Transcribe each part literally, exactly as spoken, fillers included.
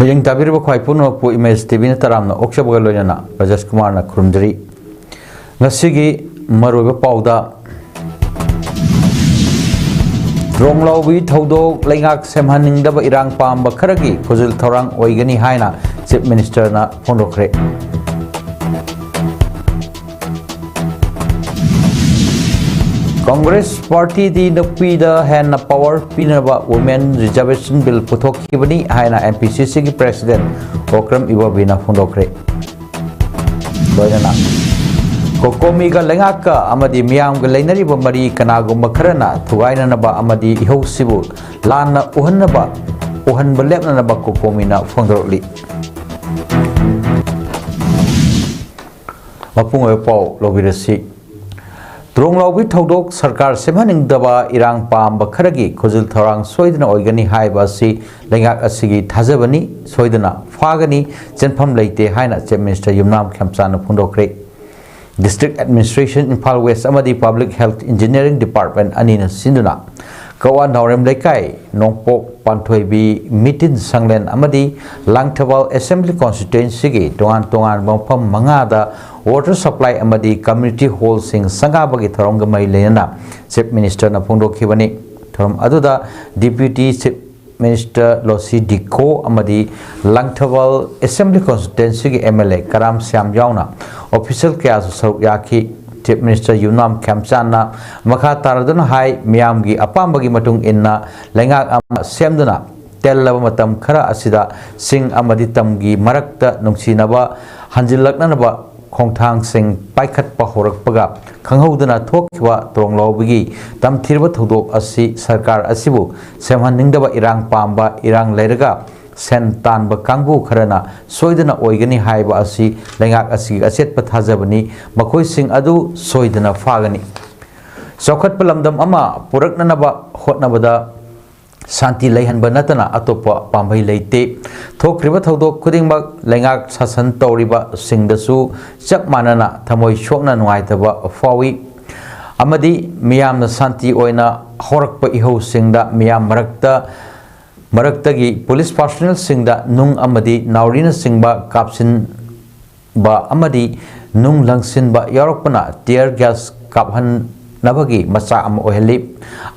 ꯌꯦꯡ ꯇꯥꯕꯤꯔꯤꯕ ꯈ꯭ꯋꯥꯏ ꯄꯨꯝꯅꯃꯛꯄꯨ ꯏꯃꯦꯖ ꯇꯤꯚꯤꯅ ꯇꯔꯥꯝꯅ ꯑꯣꯛꯆꯕꯒ ꯂꯣꯏꯅꯅ ꯔꯥꯖꯦꯁ ꯀꯨꯃꯥꯔꯅ ꯈꯨꯔꯨꯝꯖꯔꯤ꯫ ꯉꯁꯤꯒꯤ ꯃꯔꯨꯑꯣꯏꯕ ꯄꯥꯎꯗ, ꯇ꯭ꯔꯣꯡꯂꯥꯎꯕꯤ ꯊꯧꯗꯣꯛ ꯂꯩꯉꯥꯛ ꯁꯦꯝꯍꯟꯅꯤꯡꯗꯕ ꯏꯔꯥꯡ ꯄꯥꯝꯕ ꯈꯔꯒꯤ ꯈꯨꯖꯤꯜ ꯊꯧꯔꯥꯡ ꯑꯣꯏꯒꯅꯤ ꯍꯥꯏꯅ ꯆꯤꯐ ꯃꯤꯅꯤꯁꯇꯔꯅ ꯐꯣꯡꯗꯣꯛꯈ꯭ꯔꯦ꯫ ꯀꯣꯡꯒ꯭ꯔꯦꯁ ꯄꯥꯔꯇꯤꯗꯤ ꯅꯨꯄꯤꯗ ꯍꯦꯟꯅ ꯄꯥꯋꯔ ꯄꯤꯅꯕ ꯋꯨꯃꯦꯟ ꯔꯤꯖꯔꯕꯦꯁꯟ ꯕꯤꯜ ꯄꯨꯊꯣꯛꯈꯤꯕꯅꯤ ꯍꯥꯏꯅ ꯑꯦꯝ ꯄꯤ ꯁꯤ ꯁꯤꯒꯤ ꯄ꯭ꯔꯦꯁꯤꯗꯦꯟ ꯑꯣꯀ꯭ꯔꯝ ꯏꯕꯣꯕꯤꯅ ꯐꯣꯡꯗꯣꯛꯈ꯭ꯔꯦ꯫ ꯂꯣꯏꯅꯅ ꯀꯣꯀꯣꯃꯤꯒ ꯂꯩꯉꯥꯛꯀ ꯑꯃꯗꯤ ꯃꯤꯌꯥꯝꯒ ꯂꯩꯅꯔꯤꯕ ꯃꯔꯤ ꯀꯅꯥꯒꯨꯝꯕ ꯈꯔꯅ ꯊꯨꯒꯥꯏꯅꯅꯕ ꯑꯃꯗꯤ ꯏꯍꯧꯁꯤꯕꯨ ꯂꯥꯟꯅ ꯎꯍꯟꯅꯕ, ꯎꯍꯟꯕ ꯂꯦꯞꯅꯅꯕ ꯀꯣꯀꯣꯃꯤꯅ ꯐꯣꯡꯗꯣꯔꯛꯂꯤ꯫ ꯃꯄꯨꯡ ꯑꯣꯏꯕ ꯄꯥꯎ ꯂꯧꯕꯤꯔꯁꯤ꯫ ꯇ꯭ꯔꯣꯡꯂꯥꯎꯕꯤ ꯊꯧꯗꯣꯛ ꯁꯔꯀꯥꯔ ꯁꯦꯝꯍꯟꯅꯤꯡꯗꯕ ꯏꯔꯥꯡ ꯄꯥꯝꯕ ꯈꯔꯒꯤ ꯈꯨꯖꯤꯜ ꯊꯧꯔꯥꯡ ꯁꯣꯏꯗꯅ ꯑꯣꯏꯒꯅꯤ ꯍꯥꯏꯕ ꯑꯁꯤ ꯂꯩꯉꯥꯛ ꯑꯁꯤꯒꯤ ꯊꯥꯖꯕꯅꯤ, ꯁꯣꯏꯗꯅ ꯐꯥꯒꯅꯤ, ꯆꯦꯟꯐꯝ ꯂꯩꯇꯦ ꯍꯥꯏꯅ ꯆꯤꯐ ꯃꯤꯅꯤꯁꯇꯔ ꯌꯨꯝꯅꯥꯝ ꯈꯦꯝꯆꯥꯟꯅ ꯐꯣꯡꯗꯣꯛꯈ꯭ꯔꯦ꯫ ꯗꯤꯁꯇ꯭ꯔꯤꯛ ꯑꯦꯗꯃꯤꯅꯤꯁꯇ꯭ꯔꯦꯁꯟ ꯏꯝꯐꯥꯜ ꯋꯦꯁ ꯑꯃꯗꯤ ꯄꯕ꯭ꯂꯤꯛ ꯍꯦꯜꯊ ꯏꯟꯖꯤꯅꯤꯌꯔꯤꯡ ꯗꯤꯄꯥꯔꯠꯃꯦꯟꯠ ꯑꯅꯤꯅ ꯁꯤꯟꯗꯨꯅ ꯀꯛꯋꯥ ꯅꯥꯎꯔꯦꯝ ꯂꯩꯀꯥꯏ, ꯅꯣꯡꯄꯣꯛ ꯄꯥꯟꯊꯣꯏꯕꯤ ꯃꯤꯇꯤꯟ ꯁꯪꯂꯦꯟ ꯑꯃꯗꯤ ꯂꯥꯡꯊꯕꯥꯜ ꯑꯦꯁꯦꯝꯕ꯭ꯂꯤ ꯀꯣꯟꯁꯇꯤꯇ꯭ꯋꯦꯟꯁꯤꯒꯤ ꯇꯣꯉꯥꯟ ꯇꯣꯉꯥꯟꯕ ꯃꯐꯝ ꯃꯉꯥꯗ ꯋꯥꯇꯔ ꯁꯄ꯭ꯂꯥꯏ ꯑꯃꯗꯤ ꯀꯝꯃ꯭ꯌꯨꯅꯤꯇꯤ ꯍꯣꯜꯁꯤꯡ ꯁꯪꯒꯥꯕꯒꯤ ꯊꯧꯔꯝꯒ ꯃꯔꯤ ꯂꯩꯅꯅ ꯆꯤꯐ ꯃꯤꯅꯤꯁꯇꯔꯅ ꯐꯣꯡꯗꯣꯛꯈꯤꯕꯅꯤ꯫ ꯊꯧꯔꯝ ꯑꯗꯨꯗ ꯗꯤꯄ꯭ꯌꯨꯇꯤ ꯆꯤꯐ ꯃꯤꯅꯤꯁꯇꯔ ꯂꯣꯁꯤ ꯗꯤꯀꯣ ꯑꯃꯗꯤ Langthabal assembly ꯀꯣꯟꯁꯇꯤꯇ꯭ꯋꯦꯟꯁꯤꯒꯤ M L A ꯀꯔꯥꯝ ꯁ꯭ꯌꯥꯝ ꯌꯥꯎꯅ ꯑꯣꯐꯤꯁꯤꯌꯦꯜ ꯀꯌꯥꯁꯨ ꯁꯔꯨꯛ ꯌꯥꯈꯤ꯫ ꯆꯤꯐ ꯃꯤꯅꯤꯁꯇꯔ ꯌꯨꯝꯅꯥꯝ ꯈꯦꯝꯆꯥꯟꯅ ꯃꯈꯥ ꯇꯥꯔꯗꯨꯅ ꯍꯥꯏ, ꯃꯤꯌꯥꯝꯒꯤ ꯑꯄꯥꯝꯕꯒꯤ ꯃꯇꯨꯡ ꯏꯟꯅ ꯂꯩꯉꯥꯛ ꯑꯃ ꯁꯦꯝꯗꯨꯅ ꯇꯦꯜꯂꯕ ꯃꯇꯝ ꯈꯔ ꯑꯁꯤꯗ ꯆꯤꯡ ꯑꯃꯗꯤ ꯇꯝꯒꯤ ꯃꯔꯛꯇ ꯅꯨꯡꯁꯤꯅꯕ ꯍꯟꯖꯤꯜꯂꯛꯅꯅꯕ ꯈꯣꯡꯊꯥꯡꯁꯤꯡ ꯄꯥꯏꯈꯠꯄ ꯍꯧꯔꯛꯄꯒ ꯈꯪꯍꯧꯗꯅ ꯊꯣꯛꯈꯤꯕ ꯇ꯭ꯔꯣꯡꯂꯥꯎꯕꯤꯒꯤ ꯇꯝꯊꯤꯔꯕ ꯊꯧꯗꯣꯛ ꯑꯁꯤ ꯁꯔꯀꯥꯔ ꯑꯁꯤꯕꯨ ꯁꯦꯝꯍꯟꯅꯤꯡꯗꯕ ꯏꯔꯥꯡ ꯄꯥꯝꯕ, ꯏꯔꯥꯡ ꯂꯩꯔꯒ ꯁꯦꯟ ꯇꯥꯟꯕ ꯀꯥꯡꯕꯨ ꯈꯔꯅ ꯁꯣꯏꯗꯅ ꯑꯣꯏꯒꯅꯤ ꯍꯥꯏꯕ ꯑꯁꯤ ꯂꯩꯉꯥꯛ ꯑꯁꯤꯒꯤ ꯑꯆꯦꯠꯄ ꯊꯥꯖꯕꯅꯤ꯫ ꯃꯈꯣꯏꯁꯤꯡ ꯑꯗꯨ ꯁꯣꯏꯗꯅ ꯐꯥꯒꯅꯤ꯫ ꯆꯥꯎꯈꯠꯄ ꯂꯝꯗꯝ ꯑꯃ ꯄꯨꯔꯛꯅꯅꯕ ꯍꯣꯠꯅꯕꯗ ꯁꯥꯟꯇꯤ ꯂꯩꯍꯟꯕ ꯅꯠꯇꯅ ꯑꯇꯣꯞꯄ ꯄꯥꯝꯕꯩ ꯂꯩꯇꯦ꯫ ꯊꯣꯛꯈ꯭ꯔꯤꯕ ꯊꯧꯗꯣꯛ ꯈꯨꯗꯤꯡꯃꯛ ꯂꯩꯉꯥꯛ ꯁꯥꯁꯟ ꯇꯧꯔꯤꯕꯁꯤꯡꯗꯁꯨ ꯆꯞ ꯃꯥꯟꯅꯅ ꯊꯃꯣꯏ ꯁꯣꯛꯅ ꯅꯨꯡꯉꯥꯏꯇꯕ ꯐꯥꯎꯏ ꯑꯃꯗꯤ ꯃꯤꯌꯥꯝꯅ ꯁꯥꯟꯇꯤ ꯑꯣꯏꯅ ꯍꯧꯔꯛꯄ ꯏꯍꯧꯁꯤꯡꯗ ꯃꯤꯌꯥꯝ ꯃꯔꯛꯇ ꯃꯔꯛꯇꯒꯤ ꯄꯨꯂꯤꯁ ꯄꯥꯔꯁꯣꯅꯦꯜꯁꯤꯡꯗ ꯅꯨꯡ ꯑꯃꯗꯤ ꯅꯥꯎꯔꯤꯅꯆꯤꯡꯕ ꯀꯥꯞꯁꯤꯟꯕ ꯑꯃꯗꯤ ꯅꯨꯡ ꯂꯪꯁꯤꯟꯕ ꯌꯥꯎꯔꯛꯄꯅ tear gas ꯀꯥꯞꯍꯟꯅꯕꯒꯤ ꯃꯆꯥꯛ ꯑꯃ ꯑꯣꯏꯍꯜꯂꯤ꯫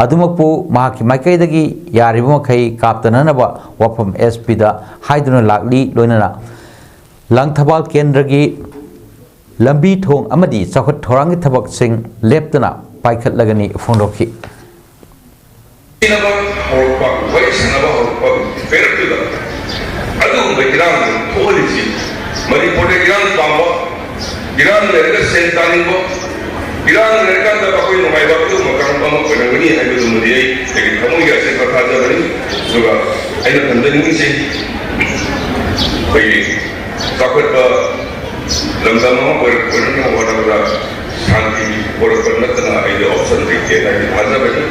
ꯑꯗꯨꯃꯛꯄꯨ ꯃꯍꯥꯛꯀꯤ ꯃꯥꯏꯀꯩꯗꯒꯤ ꯌꯥꯔꯤꯕ ꯃꯈꯩ ꯀꯥꯞꯇꯅꯅꯕ ꯋꯥꯐꯝ S P ꯗ ꯍꯥꯏꯗꯨꯅ ꯂꯥꯛꯂꯤ꯫ ꯂꯣꯏꯅꯅ ꯂꯥꯡꯊꯕꯥꯜ ꯀꯦꯟꯗ꯭ꯔꯒꯤ ꯂꯝꯕꯤ ꯊꯣꯡ ꯑꯃꯗꯤ ꯆꯥꯎꯈꯠ ꯊꯧꯔꯥꯡꯒꯤ ꯊꯕꯛꯁꯤꯡ ꯂꯦꯞꯇꯅ ꯄꯥꯏꯈꯠꯂꯒꯅꯤ ꯐꯣꯡꯗꯣꯛꯈꯤ꯫ ꯁꯤꯅꯕ ꯍꯧꯔꯛꯄ, ꯋꯥꯔꯤ ꯁꯥꯟꯅꯕ ꯍꯧꯔꯛꯄ ꯄꯦꯔꯛꯇꯨꯗ ꯑꯗꯨꯒꯨꯝꯕ ꯏꯔꯥꯡꯗꯨ ꯊꯣꯛꯍꯜꯂꯤꯁꯤ ꯃꯅꯤꯄꯨꯔꯗ ꯏꯔꯥꯡ ꯄꯥꯝꯕ, ꯏꯔꯥꯡ ꯂꯩꯔꯒ ꯁꯦꯟ ꯇꯥꯅꯤꯡꯕ, ꯏꯔꯥꯡ ꯂꯩꯔꯀꯥꯟꯗ ꯑꯩꯈꯣꯏ ꯅꯨꯡꯉꯥꯏꯕ ꯑꯗꯨꯒꯨꯝꯕ ꯀꯔꯝꯕ ꯑꯃ ꯑꯣꯏꯔꯝꯒꯅꯤ ꯍꯥꯏꯕꯗꯨꯃꯗꯤ ꯑꯩ ꯑꯩꯒꯤ ꯊꯃꯣꯏꯒꯤ ꯑꯁꯦꯡꯕ ꯊꯥꯖꯕꯅꯤ꯫ ꯑꯗꯨꯒ ꯑꯩꯅ ꯈꯟꯖꯅꯤꯡꯉꯤꯁꯤ ꯑꯩꯈꯣꯏꯒꯤ ꯆꯥꯎꯈꯠꯄ ꯂꯝꯗꯝ ꯑꯃ ꯑꯣꯏꯔꯛ-, ꯑꯣꯏꯔꯛꯅꯕ ꯍꯣꯠꯅꯕꯗ ꯁꯥꯟꯇꯤ ꯄꯣꯔꯛꯄ ꯅꯠꯇꯅ ꯑꯩꯗꯤ option ꯂꯩꯇꯦ ꯍꯥꯏꯅ ꯊꯥꯖꯕꯅꯤ꯫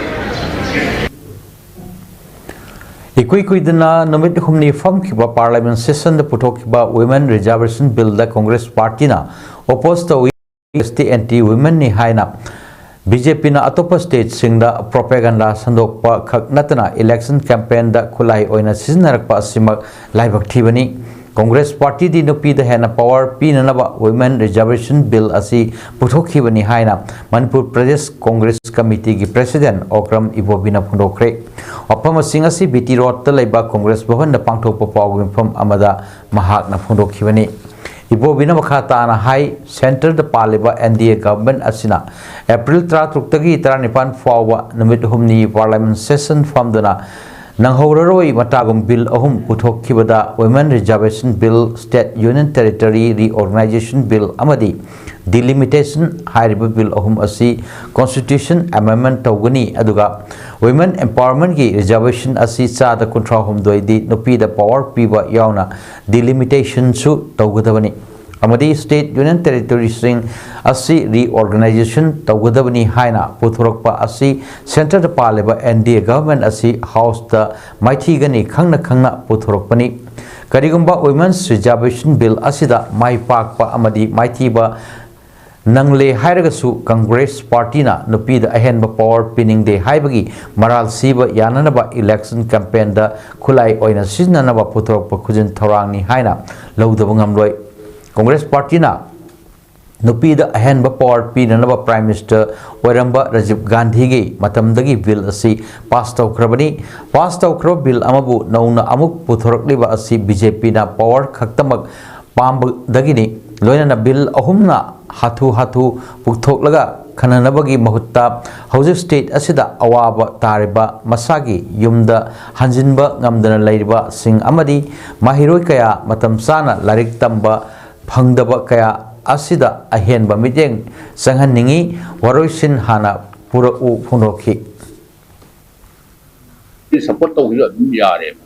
ꯏꯀꯨꯏ ꯀꯨꯏꯗꯅ ꯅꯨꯃꯤꯠ ꯍꯨꯝꯅꯤ ꯐꯝꯈꯤꯕ Parliament session ꯗ ꯄꯨꯊꯣꯛꯈꯤꯕ Women Reservation Bill ꯗ Congress Party ꯅ oppose ꯇꯧꯏ꯫ Congress ꯇꯤ anti women ꯅꯤ ꯍꯥꯏꯅ B J P ꯅ ꯑꯇꯣꯞꯄ state ꯁꯤꯡꯗ propaganda ꯁꯟꯗꯣꯛꯄ ꯈꯛ ꯅꯠꯇꯅ election campaign ꯗ ꯈꯨꯠꯂꯥꯏ ꯑꯣꯏꯅ ꯁꯤꯖꯤꯟꯅꯔꯛꯄ ꯑꯁꯤꯃꯛ ꯂꯥꯏꯕꯛ ꯊꯤꯕꯅꯤ꯫ Congress Party ꯗꯤ ꯅꯨꯄꯤꯗ ꯍꯦꯟꯅ power ꯄꯤꯅꯅꯕ Women Reservation Bill ꯑꯁꯤ ꯄꯨꯊꯣꯛꯈꯤꯕꯅꯤ ꯍꯥꯏꯅ ꯃꯅꯤꯄꯨꯔ ꯄ꯭ꯔꯗꯦꯁ Congress Committee ꯒꯤ President ꯑꯣꯀ꯭ꯔꯝ ꯏꯕꯣꯕꯤꯅ ꯐꯣꯡꯗꯣꯛꯈ꯭ꯔꯦ꯫ ꯋꯥꯐꯝ ꯑꯁꯤꯡ ꯑꯁꯤ B T Road ꯇ ꯂꯩꯕ Congress ꯚꯕꯟꯗ ꯄꯥꯡꯊꯣꯛꯄ ꯄꯥꯎꯒꯤ ꯃꯤꯐꯝ ꯑꯃꯗ ꯃꯍꯥꯛꯅ ꯐꯣꯡꯗꯣꯛꯈꯤꯕꯅꯤ꯫ ꯏꯕꯣꯕꯤꯅ ꯃꯈꯥ ꯇꯥꯅ ꯍꯥꯏ, centre ꯗ ꯄꯥꯜꯂꯤꯕ N D A government ꯑꯁꯤꯅ April ꯇꯔꯥꯇꯔꯨꯛꯇꯒꯤ ꯇꯔꯥꯅꯤꯄꯥꯟ ꯐꯥꯎꯕ ꯅꯨꯃꯤꯠ ꯍꯨꯝꯅꯤ Parliament session ꯐꯝꯗꯨꯅ ꯅꯪꯍꯧꯔꯔꯣꯏ ꯃꯇꯥꯒꯨꯝ bill ꯑꯍꯨꯝ ꯄꯨꯊꯣꯛꯈꯤꯕꯗ Women Reservation Bill, State Union Territory Reorganization Bill ꯑꯃꯗꯤ Delimitation ꯍꯥꯏꯔꯤꯕ bill ꯑꯍꯨꯝ ꯑꯁꯤ constitution amendment ꯇꯧꯒꯅꯤ, ꯑꯗꯨꯒ women empowerment ꯀꯤ reservation ꯑꯁꯤ ꯆꯥꯗ ꯀꯨꯟꯊ꯭ꯔꯥ ꯍꯨꯝꯗꯣꯏꯗꯤ ꯅꯨꯄꯤꯗ power ꯄꯤꯕ ꯌꯥꯎꯅ delimitation ꯁꯨ ꯇꯧꯒꯗꯕꯅꯤ꯫ ꯑꯃꯗꯤ state union territory ꯁꯤꯡ ꯑꯁꯤ reorganization ꯇꯧꯒꯗꯕꯅꯤ ꯍꯥꯏꯅ ꯄꯨꯊꯣꯔꯛꯄ ꯑꯁꯤ centre ꯗ ꯄꯥꯜꯂꯤꯕ N D A government ꯑꯁꯤ House ꯇ ꯃꯥꯏꯊꯤꯒꯅꯤ ꯈꯪꯅ ꯈꯪꯅ ꯄꯨꯊꯣꯔꯛꯄꯅꯤ꯫ ꯀꯔꯤꯒꯨꯝꯕ Women's Reservation Bill ꯑꯁꯤꯗ ꯃꯥꯏ ꯄꯥꯛꯄ ꯑꯃꯗꯤ ꯃꯥꯏꯊꯤꯕ ꯅꯪꯂꯦ ꯍꯥꯏꯔꯒꯁꯨ ꯀꯪꯒ꯭ꯔꯦꯁ ꯄꯥꯔꯇꯤꯅ ꯅꯨꯄꯤꯗ ꯑꯍꯦꯟꯕ ꯄꯋꯥꯔ ꯄꯤꯅꯤꯡꯗꯦ ꯍꯥꯏꯕꯒꯤ ꯃꯔꯥꯜ ꯁꯤꯕ ꯌꯥꯅꯅꯕ ꯏꯂꯦꯛꯁꯟ ꯀꯦꯝꯄꯦꯟꯗ ꯈꯨꯠꯂꯥꯏ ꯑꯣꯏꯅ ꯁꯤꯖꯤꯟꯅꯅꯕ ꯄꯨꯊꯣꯔꯛꯄ ꯈꯨꯖꯤꯟ ꯊꯧꯔꯥꯡꯅꯤ ꯍꯥꯏꯅ ꯂꯧꯗꯕ ꯉꯝꯂꯣꯏ꯫ ꯀꯪꯒ꯭ꯔꯦꯁ ꯄꯥꯔꯇꯤꯅ ꯅꯨꯄꯤꯗ ꯑꯍꯦꯟꯕ ꯄꯋꯥꯔ ꯄꯤꯅꯅꯕ ꯄ꯭ꯔꯥꯏꯝ ꯃꯤꯅꯤꯁꯇꯔ ꯑꯣꯏꯔꯝꯕ ꯔꯥꯖꯤꯕ ꯒꯥꯟꯙꯤꯒꯤ ꯃꯇꯝꯗꯒꯤ ꯕꯤꯜ ꯑꯁꯤ ꯄꯥꯁ ꯇꯧꯈ꯭ꯔꯕꯅꯤ꯫ ꯄꯥꯁ ꯇꯧꯈ꯭ꯔꯕ ꯕꯤꯜ ꯑꯃꯕꯨ ꯅꯧꯅ ꯑꯃꯨꯛ ꯄꯨꯊꯣꯔꯛꯂꯤꯕ ꯑꯁꯤ ꯕꯤ ꯖꯦ ꯄꯤꯅ ꯄꯋꯥꯔ ꯈꯛꯇꯃꯛ ꯄꯥꯝꯕꯗꯒꯤꯅꯤ꯫ ꯂꯣꯏꯅꯅ ꯕꯤꯜ ꯑꯍꯨꯝꯅ ꯍꯥꯊꯨ ꯍꯥꯊꯨ ꯄꯨꯊꯣꯛꯂꯒ ꯈꯟꯅꯅꯕꯒꯤ ꯃꯍꯨꯠꯇ ꯍꯧꯖꯤꯛ ꯁ꯭ꯇꯦꯠ ꯑꯁꯤꯗ ꯑꯋꯥꯕ ꯇꯥꯔꯤꯕ ꯃꯁꯥꯒꯤ ꯌꯨꯝꯗ ꯍꯟꯖꯤꯟꯕ ꯉꯝꯗꯅ ꯂꯩꯔꯤꯕꯁꯤꯡ ꯑꯃꯗꯤ ꯃꯍꯩꯔꯣꯏ ꯀꯌꯥ ꯃꯇꯝ ꯆꯥꯅ ꯂꯥꯏꯔꯤꯛ ꯇꯝꯕ ꯐꯪꯗꯕ ꯀꯌꯥ ꯑꯁꯤꯗ ꯑꯍꯦꯟꯕ ꯃꯤꯠꯌꯦꯡ ꯆꯪꯍꯟꯅꯤꯡꯏ꯫ ꯋꯥꯔꯣꯏꯁꯤꯟ ꯍꯥꯟꯅ ꯄꯨꯔꯛꯎ ꯐꯣꯡꯗꯣꯛꯈꯤ꯫ ꯁꯄꯣꯔꯠ ꯇꯧꯕꯤꯕ ꯑꯗꯨꯝ ꯌꯥꯔꯦꯕ꯫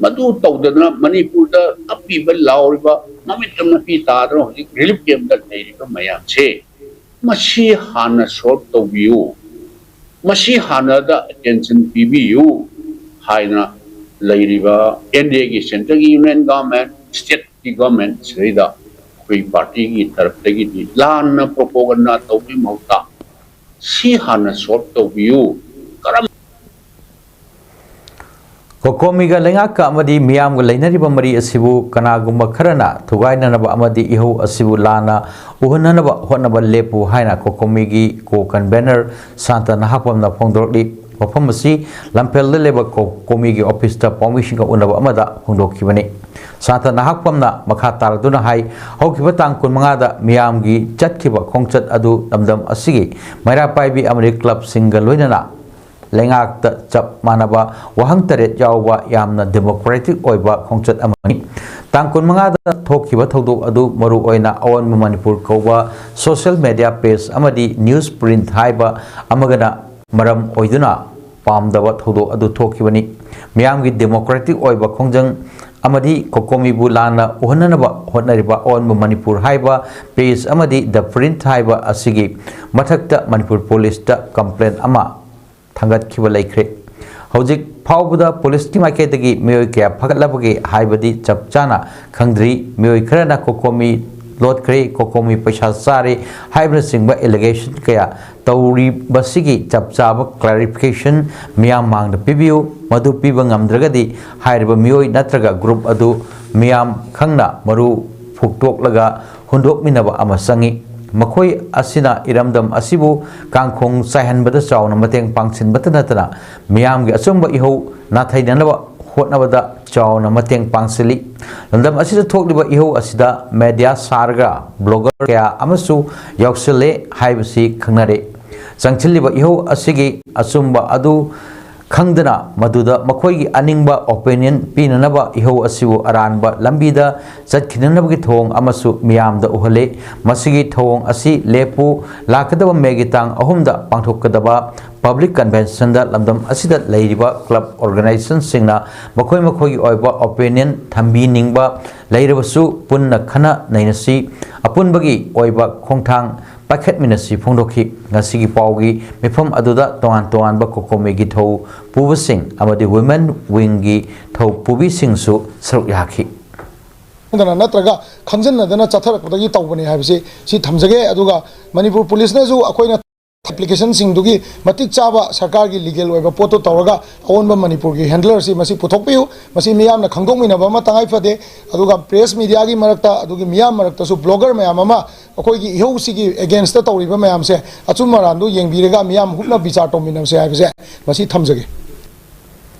ꯃꯗꯨ ꯇꯧꯗꯗꯅ ꯃꯅꯤꯄꯨꯔꯗ ꯀꯞꯄꯤꯕ, ꯂꯥꯎꯔꯤꯕ, ꯃꯃꯤꯠꯇ ꯃꯄꯤ ꯇꯥꯗꯅ ꯍꯧꯖꯤꯛ ꯔꯤꯂꯤꯐ ꯀꯦꯝꯞꯇ ꯂꯩꯔꯤꯕ ꯃꯌꯥꯝꯁꯦ, ꯃꯁꯤ ꯍꯥꯟꯅ ꯁꯣꯜꯕ ꯇꯧꯕꯤꯌꯨ, ꯃꯁꯤ ꯍꯥꯟꯅꯗ ꯑꯦꯇꯦꯟꯁꯟ ꯄꯤꯕꯤꯌꯨ ꯍꯥꯏꯅ ꯂꯩꯔꯤꯕ ꯑꯦꯟ ꯗꯤ ꯑꯦꯒꯤ, ꯁꯦꯟꯇ꯭ꯔꯒꯤ ꯌꯨꯅꯤꯌꯟ ꯒꯚꯔꯟꯃꯦꯟꯠ, ꯁ꯭ꯇꯦꯠꯀꯤ ꯒꯚꯔꯟꯃꯦꯟꯠ ꯁꯤꯗꯩꯗ ꯑꯩꯈꯣꯏ ꯄꯥꯔꯇꯤꯒꯤ ꯇꯔꯞꯇꯒꯤꯗꯤ ꯂꯥꯟꯅ ꯄ꯭ꯔꯣꯄꯣꯒꯟꯗꯥ ꯇꯧꯕꯒꯤ ꯃꯍꯨꯠꯇ ꯁꯤ ꯍꯥꯟꯅ ꯁꯣꯜꯕ ꯇꯧꯕꯤꯌꯨ꯫ ꯀꯔꯝ ꯀꯣꯀꯣꯃꯤꯒ ꯂꯩꯉꯥꯛꯀ ꯑꯃꯗꯤ ꯃꯤꯌꯥꯝꯒ ꯂꯩꯅꯔꯤꯕ ꯃꯔꯤ ꯑꯁꯤꯕꯨ ꯀꯅꯥꯒꯨꯝꯕ ꯈꯔꯅ ꯊꯨꯒꯥꯏꯅꯅꯕ ꯑꯃꯗꯤ ꯏꯍꯧ ꯑꯁꯤꯕꯨ ꯂꯥꯟꯅ ꯎꯍꯟꯅꯅꯕ ꯍꯣꯠꯅꯕ ꯂꯦꯞꯄꯨ ꯍꯥꯏꯅ ꯀꯣꯀꯣꯃꯤꯒꯤ ꯀꯣ ꯀꯟꯚꯦꯅꯔ ꯁꯥꯟꯇ ꯅꯍꯥꯛꯄꯝꯅ ꯐꯣꯡꯗꯣꯔꯛꯂꯤ꯫ ꯋꯥꯐꯝ ꯑꯁꯤ ꯂꯝꯐꯦꯜꯗ ꯂꯩꯕ ꯀꯣꯀꯣꯃꯤꯒꯤ ꯑꯣꯐꯤꯁꯇ ꯄꯥꯎꯃꯤꯁꯤꯡꯒ ꯎꯅꯕ ꯑꯃꯗ ꯐꯣꯡꯗꯣꯛꯈꯤꯕꯅꯤ꯫ ꯁꯥꯟꯇ ꯅꯍꯥꯛꯄꯝꯅ ꯃꯈꯥ ꯇꯥꯔꯗꯨꯅ ꯍꯥꯏ, ꯍꯧꯈꯤꯕ ꯇꯥꯡ ꯀꯨꯟꯃꯉꯥꯗ ꯃꯤꯌꯥꯝꯒꯤ ꯆꯠꯈꯤꯕ ꯈꯣꯡꯆꯠ ꯑꯗꯨ ꯂꯝꯗꯝ ꯑꯁꯤꯒꯤ ꯃꯩꯔꯥ ꯄꯥꯏꯕꯤ ꯑꯃꯗꯤ ꯀ꯭ꯂꯕꯁꯤꯡꯒ ꯂꯣꯏꯅꯅ ꯂꯩꯉꯥꯛꯇ ꯆꯞ ꯃꯥꯟꯅꯕ ꯋꯥꯍꯪ ꯇꯔꯦꯠ ꯌꯥꯎꯕ ꯌꯥꯝꯅ ꯗꯦꯃꯣꯀ꯭ꯔꯦꯇꯤꯛ ꯑꯣꯏꯕ ꯈꯣꯡꯆꯠ ꯑꯃꯅꯤ꯫ ꯇꯥꯡ ꯀꯨꯟꯃꯉꯥꯗ ꯊꯣꯛꯈꯤꯕ ꯊꯧꯗꯣꯛ ꯑꯗꯨ ꯃꯔꯨꯑꯣꯏꯅ ꯑꯑꯣꯟꯕ ꯃꯅꯤꯄꯨꯔ ꯀꯧꯕ ꯁꯣꯁꯤꯌꯦꯜ ꯃꯦꯗꯤꯌꯥ ꯄꯦꯖ ꯑꯃꯗꯤ ꯅ꯭ꯌꯨꯁ ꯄ꯭ꯔꯤꯟꯠ ꯍꯥꯏꯕ ꯑꯃꯒꯅ ꯃꯔꯝ ꯑꯣꯏꯗꯨꯅ ꯄꯥꯝꯗꯕ ꯊꯧꯗꯣꯛ ꯑꯗꯨ ꯊꯣꯛꯈꯤꯕꯅꯤ꯫ ꯃꯤꯌꯥꯝꯒꯤ ꯗꯦꯃꯣꯀ꯭ꯔꯦꯇꯤꯛ ꯑꯣꯏꯕ ꯈꯣꯡꯖꯪ ꯑꯃꯗꯤ ꯀꯣꯀꯣꯃꯤꯕꯨ ꯂꯥꯟꯅ ꯎꯍꯟꯅꯅꯕ ꯍꯣꯠꯅꯔꯤꯕ ꯑꯑꯣꯟꯕ ꯃꯅꯤꯄꯨꯔ ꯍꯥꯏꯕ ꯄꯦꯖ ꯑꯃꯗꯤ ꯗ ꯄ꯭ꯔꯤꯟꯠ ꯍꯥꯏꯕ ꯑꯁꯤꯒꯤ ꯃꯊꯛꯇ ꯃꯅꯤꯄꯨꯔ ꯄꯨꯂꯤꯁꯇ ꯀꯝꯄ꯭ꯂꯦꯟ ꯑꯃ ꯊꯥꯡꯒꯠꯈꯤꯕ ꯂꯩꯈ꯭ꯔꯦ꯫ ꯍꯧꯖꯤꯛ ꯐꯥꯎꯕꯗ ꯄꯨꯂꯤꯁꯀꯤ ꯃꯥꯏꯀꯩꯗꯒꯤ ꯃꯤꯑꯣꯏ ꯀꯌꯥ ꯐꯒꯠꯂꯕꯒꯦ ꯍꯥꯏꯕꯗꯤ ꯆꯞ ꯆꯥꯅ ꯈꯪꯗ꯭ꯔꯤ꯫ ꯃꯤꯑꯣꯏ ꯈꯔꯅ ꯀꯣꯀꯣꯃꯤ ꯂꯣꯠꯈ꯭ꯔꯦ, ꯀꯣꯀꯣꯃꯤ ꯄꯩꯁꯥ ꯆꯥꯔꯦ ꯍꯥꯏꯕꯅꯆꯤꯡꯕ allegation ꯀꯌꯥ ꯇꯧꯔꯤꯕꯁꯤꯒꯤ ꯆꯞ ꯆꯥꯕ clarification ꯃꯤꯌꯥꯝ ꯃꯥꯡꯗ ꯄꯤꯕꯤꯌꯨ꯫ ꯃꯗꯨ ꯄꯤꯕ ꯉꯝꯗ꯭ꯔꯒꯗꯤ ꯍꯥꯏꯔꯤꯕ ꯃꯤꯑꯣꯏ ꯅꯠꯇ꯭ꯔꯒ group ꯑꯗꯨ ꯃꯤꯌꯥꯝ ꯈꯪꯅ ꯃꯔꯨ ꯐꯨꯛꯇꯣꯛꯂꯒ ꯍꯨꯟꯗꯣꯛꯃꯤꯟꯅꯕ ꯑꯃ ꯆꯪꯏ꯫ ꯃꯈꯣꯏ ꯑꯁꯤꯅ ꯏꯔꯝꯗꯝ ꯑꯁꯤꯕꯨ ꯀꯥꯡꯈꯣꯡ ꯆꯥꯏꯍꯟꯕꯗ ꯆꯥꯎꯅ ꯃꯇꯦꯡ ꯄꯥꯡꯁꯤꯟꯕꯇ ꯅꯠꯇꯅ ꯃꯤꯌꯥꯝꯒꯤ ꯑꯆꯨꯝꯕ ꯏꯍꯧ ꯅꯥꯊꯩꯅꯅꯕ ꯍꯣꯠꯅꯕꯗ ꯆꯥꯎꯅ ꯃꯇꯦꯡ ꯄꯥꯡꯁꯤꯜꯂꯤ꯫ ꯂꯝꯗꯝ ꯑꯁꯤꯗ ꯊꯣꯛꯂꯤꯕ ꯏꯍꯧ ꯑꯁꯤꯗ media ꯁꯥꯔꯒ blogger ꯀꯌꯥ ꯑꯃꯁꯨ ꯌꯥꯎꯁꯤꯜꯂꯦ ꯍꯥꯏꯕꯁꯤ ꯈꯪꯅꯔꯦ꯫ ꯆꯪꯁꯤꯜꯂꯤꯕ ꯏꯍꯧ ꯑꯁꯤꯒꯤ ꯑꯆꯨꯝꯕ ꯑꯗꯨ ꯈꯪꯗꯅ ꯃꯗꯨꯗ ꯃꯈꯣꯏꯒꯤ ꯑꯅꯤꯡꯕ opinion ꯄꯤꯅꯅꯕ ꯏꯍꯧ ꯑꯁꯤꯕꯨ ꯑꯔꯥꯟꯕ ꯂꯝꯕꯤꯗ ꯆꯠꯈꯤꯅꯅꯕꯒꯤ ꯊꯧꯑꯣꯡ ꯑꯃꯁꯨ ꯃꯤꯌꯥꯝꯗ ꯎꯍꯜꯂꯤ꯫ ꯃꯁꯤꯒꯤ ꯊꯧꯑꯣꯡ ꯑꯁꯤ ꯂꯦꯞꯄꯨ꯫ ꯂꯥꯛꯀꯗꯕ ꯃꯦꯒꯤ ꯇꯥꯡ ꯑꯍꯨꯝꯗ ꯄꯥꯡꯊꯣꯛꯀꯗꯕ public conventionꯗ ꯂꯝꯗꯝ ꯑꯁꯤꯗ ꯂꯩꯔꯤꯕ club organizationꯁꯤꯡꯅ ꯃꯈꯣꯏ ꯃꯈꯣꯏꯒꯤ ꯑꯣꯏꯕ opinion ꯊꯝꯕꯤꯅꯤꯡꯕ ꯂꯩꯔꯕꯁꯨ ꯄꯨꯟꯅ ꯈꯟꯅ ꯅꯩꯅꯁꯤ꯫ ꯑꯄꯨꯟꯕꯒꯤ ꯑꯣꯏꯕ ꯈꯣꯡꯊꯥꯡ ꯄꯥꯏꯈꯠꯃꯤꯟꯅꯁꯤ ꯐꯣꯡꯗꯣꯛꯈꯤ꯫ ꯉꯁꯤꯒꯤ ꯄꯥꯎꯒꯤ ꯃꯤꯐꯝ ꯑꯗꯨꯗ ꯇꯣꯉꯥꯟ ꯇꯣꯉꯥꯟꯕ ꯀꯣꯀꯣꯃꯤꯒꯤ ꯊꯧ ꯄꯨꯕꯁꯤꯡ ꯑꯃꯗꯤ women wingꯒꯤ ꯊꯧ ꯄꯨꯕꯤꯁꯤꯡꯁꯨ ꯁꯔꯨꯛ ꯌꯥꯈꯤ꯫ ꯈꯪꯗꯅ ꯅꯠꯇ꯭ꯔꯒ ꯈꯪꯖꯤꯟꯅꯗꯅ ꯆꯠꯊꯔꯛꯄꯗꯒꯤ ꯇꯧꯕꯅꯤ ꯍꯥꯏꯕꯁꯤ ꯁꯤ ꯊꯝꯖꯒꯦ꯫ ꯑꯗꯨꯒ ꯃꯅꯤꯄꯨꯔ ꯄꯨꯂꯤꯁꯅꯁꯨ ꯑꯩꯈꯣꯏꯅ applicationꯁꯤꯡꯗꯨꯒꯤ ꯃꯇꯤꯛ ꯆꯥꯕ ꯁꯔꯀꯥꯔꯒꯤ legal ꯑꯣꯏꯕ ꯄꯣꯠꯇꯨ ꯇꯧꯔꯒ ꯑꯑꯣꯟꯕ ꯃꯅꯤꯄꯨꯔꯒꯤ handlerꯁꯤ ꯃꯁꯤ ꯄꯨꯊꯣꯛꯄꯤꯌꯨ꯫ ꯃꯁꯤ ꯃꯤꯌꯥꯝꯅ ꯈꯪꯗꯣꯛꯃꯤꯟꯅꯕ ꯑꯃ ꯇꯉꯥꯏ ꯐꯗꯦ꯫ ꯑꯗꯨꯒ press mediaꯒꯤ ꯃꯔꯛꯇ, ꯑꯗꯨꯒꯤ ꯃꯤꯌꯥꯝ ꯃꯔꯛꯇꯁꯨ blogger ꯃꯌꯥꯝ ꯑꯃ ꯑꯩꯈꯣꯏꯒꯤ ꯏꯍꯧꯁꯤꯒꯤ againstꯇ ꯇꯧꯔꯤꯕ ꯃꯌꯥꯝꯁꯦ ꯑꯆꯨꯝ ꯑꯔꯥꯟꯗꯨ ꯌꯦꯡꯕꯤꯔꯒ ꯃꯤꯌꯥꯝ ꯍꯨꯞꯅ ꯕꯤꯆꯥꯔ ꯇꯧꯃꯤꯟꯅꯁꯦ ꯍꯥꯏꯕꯁꯦ ꯃꯁꯤ ꯊꯝꯖꯒꯦ꯫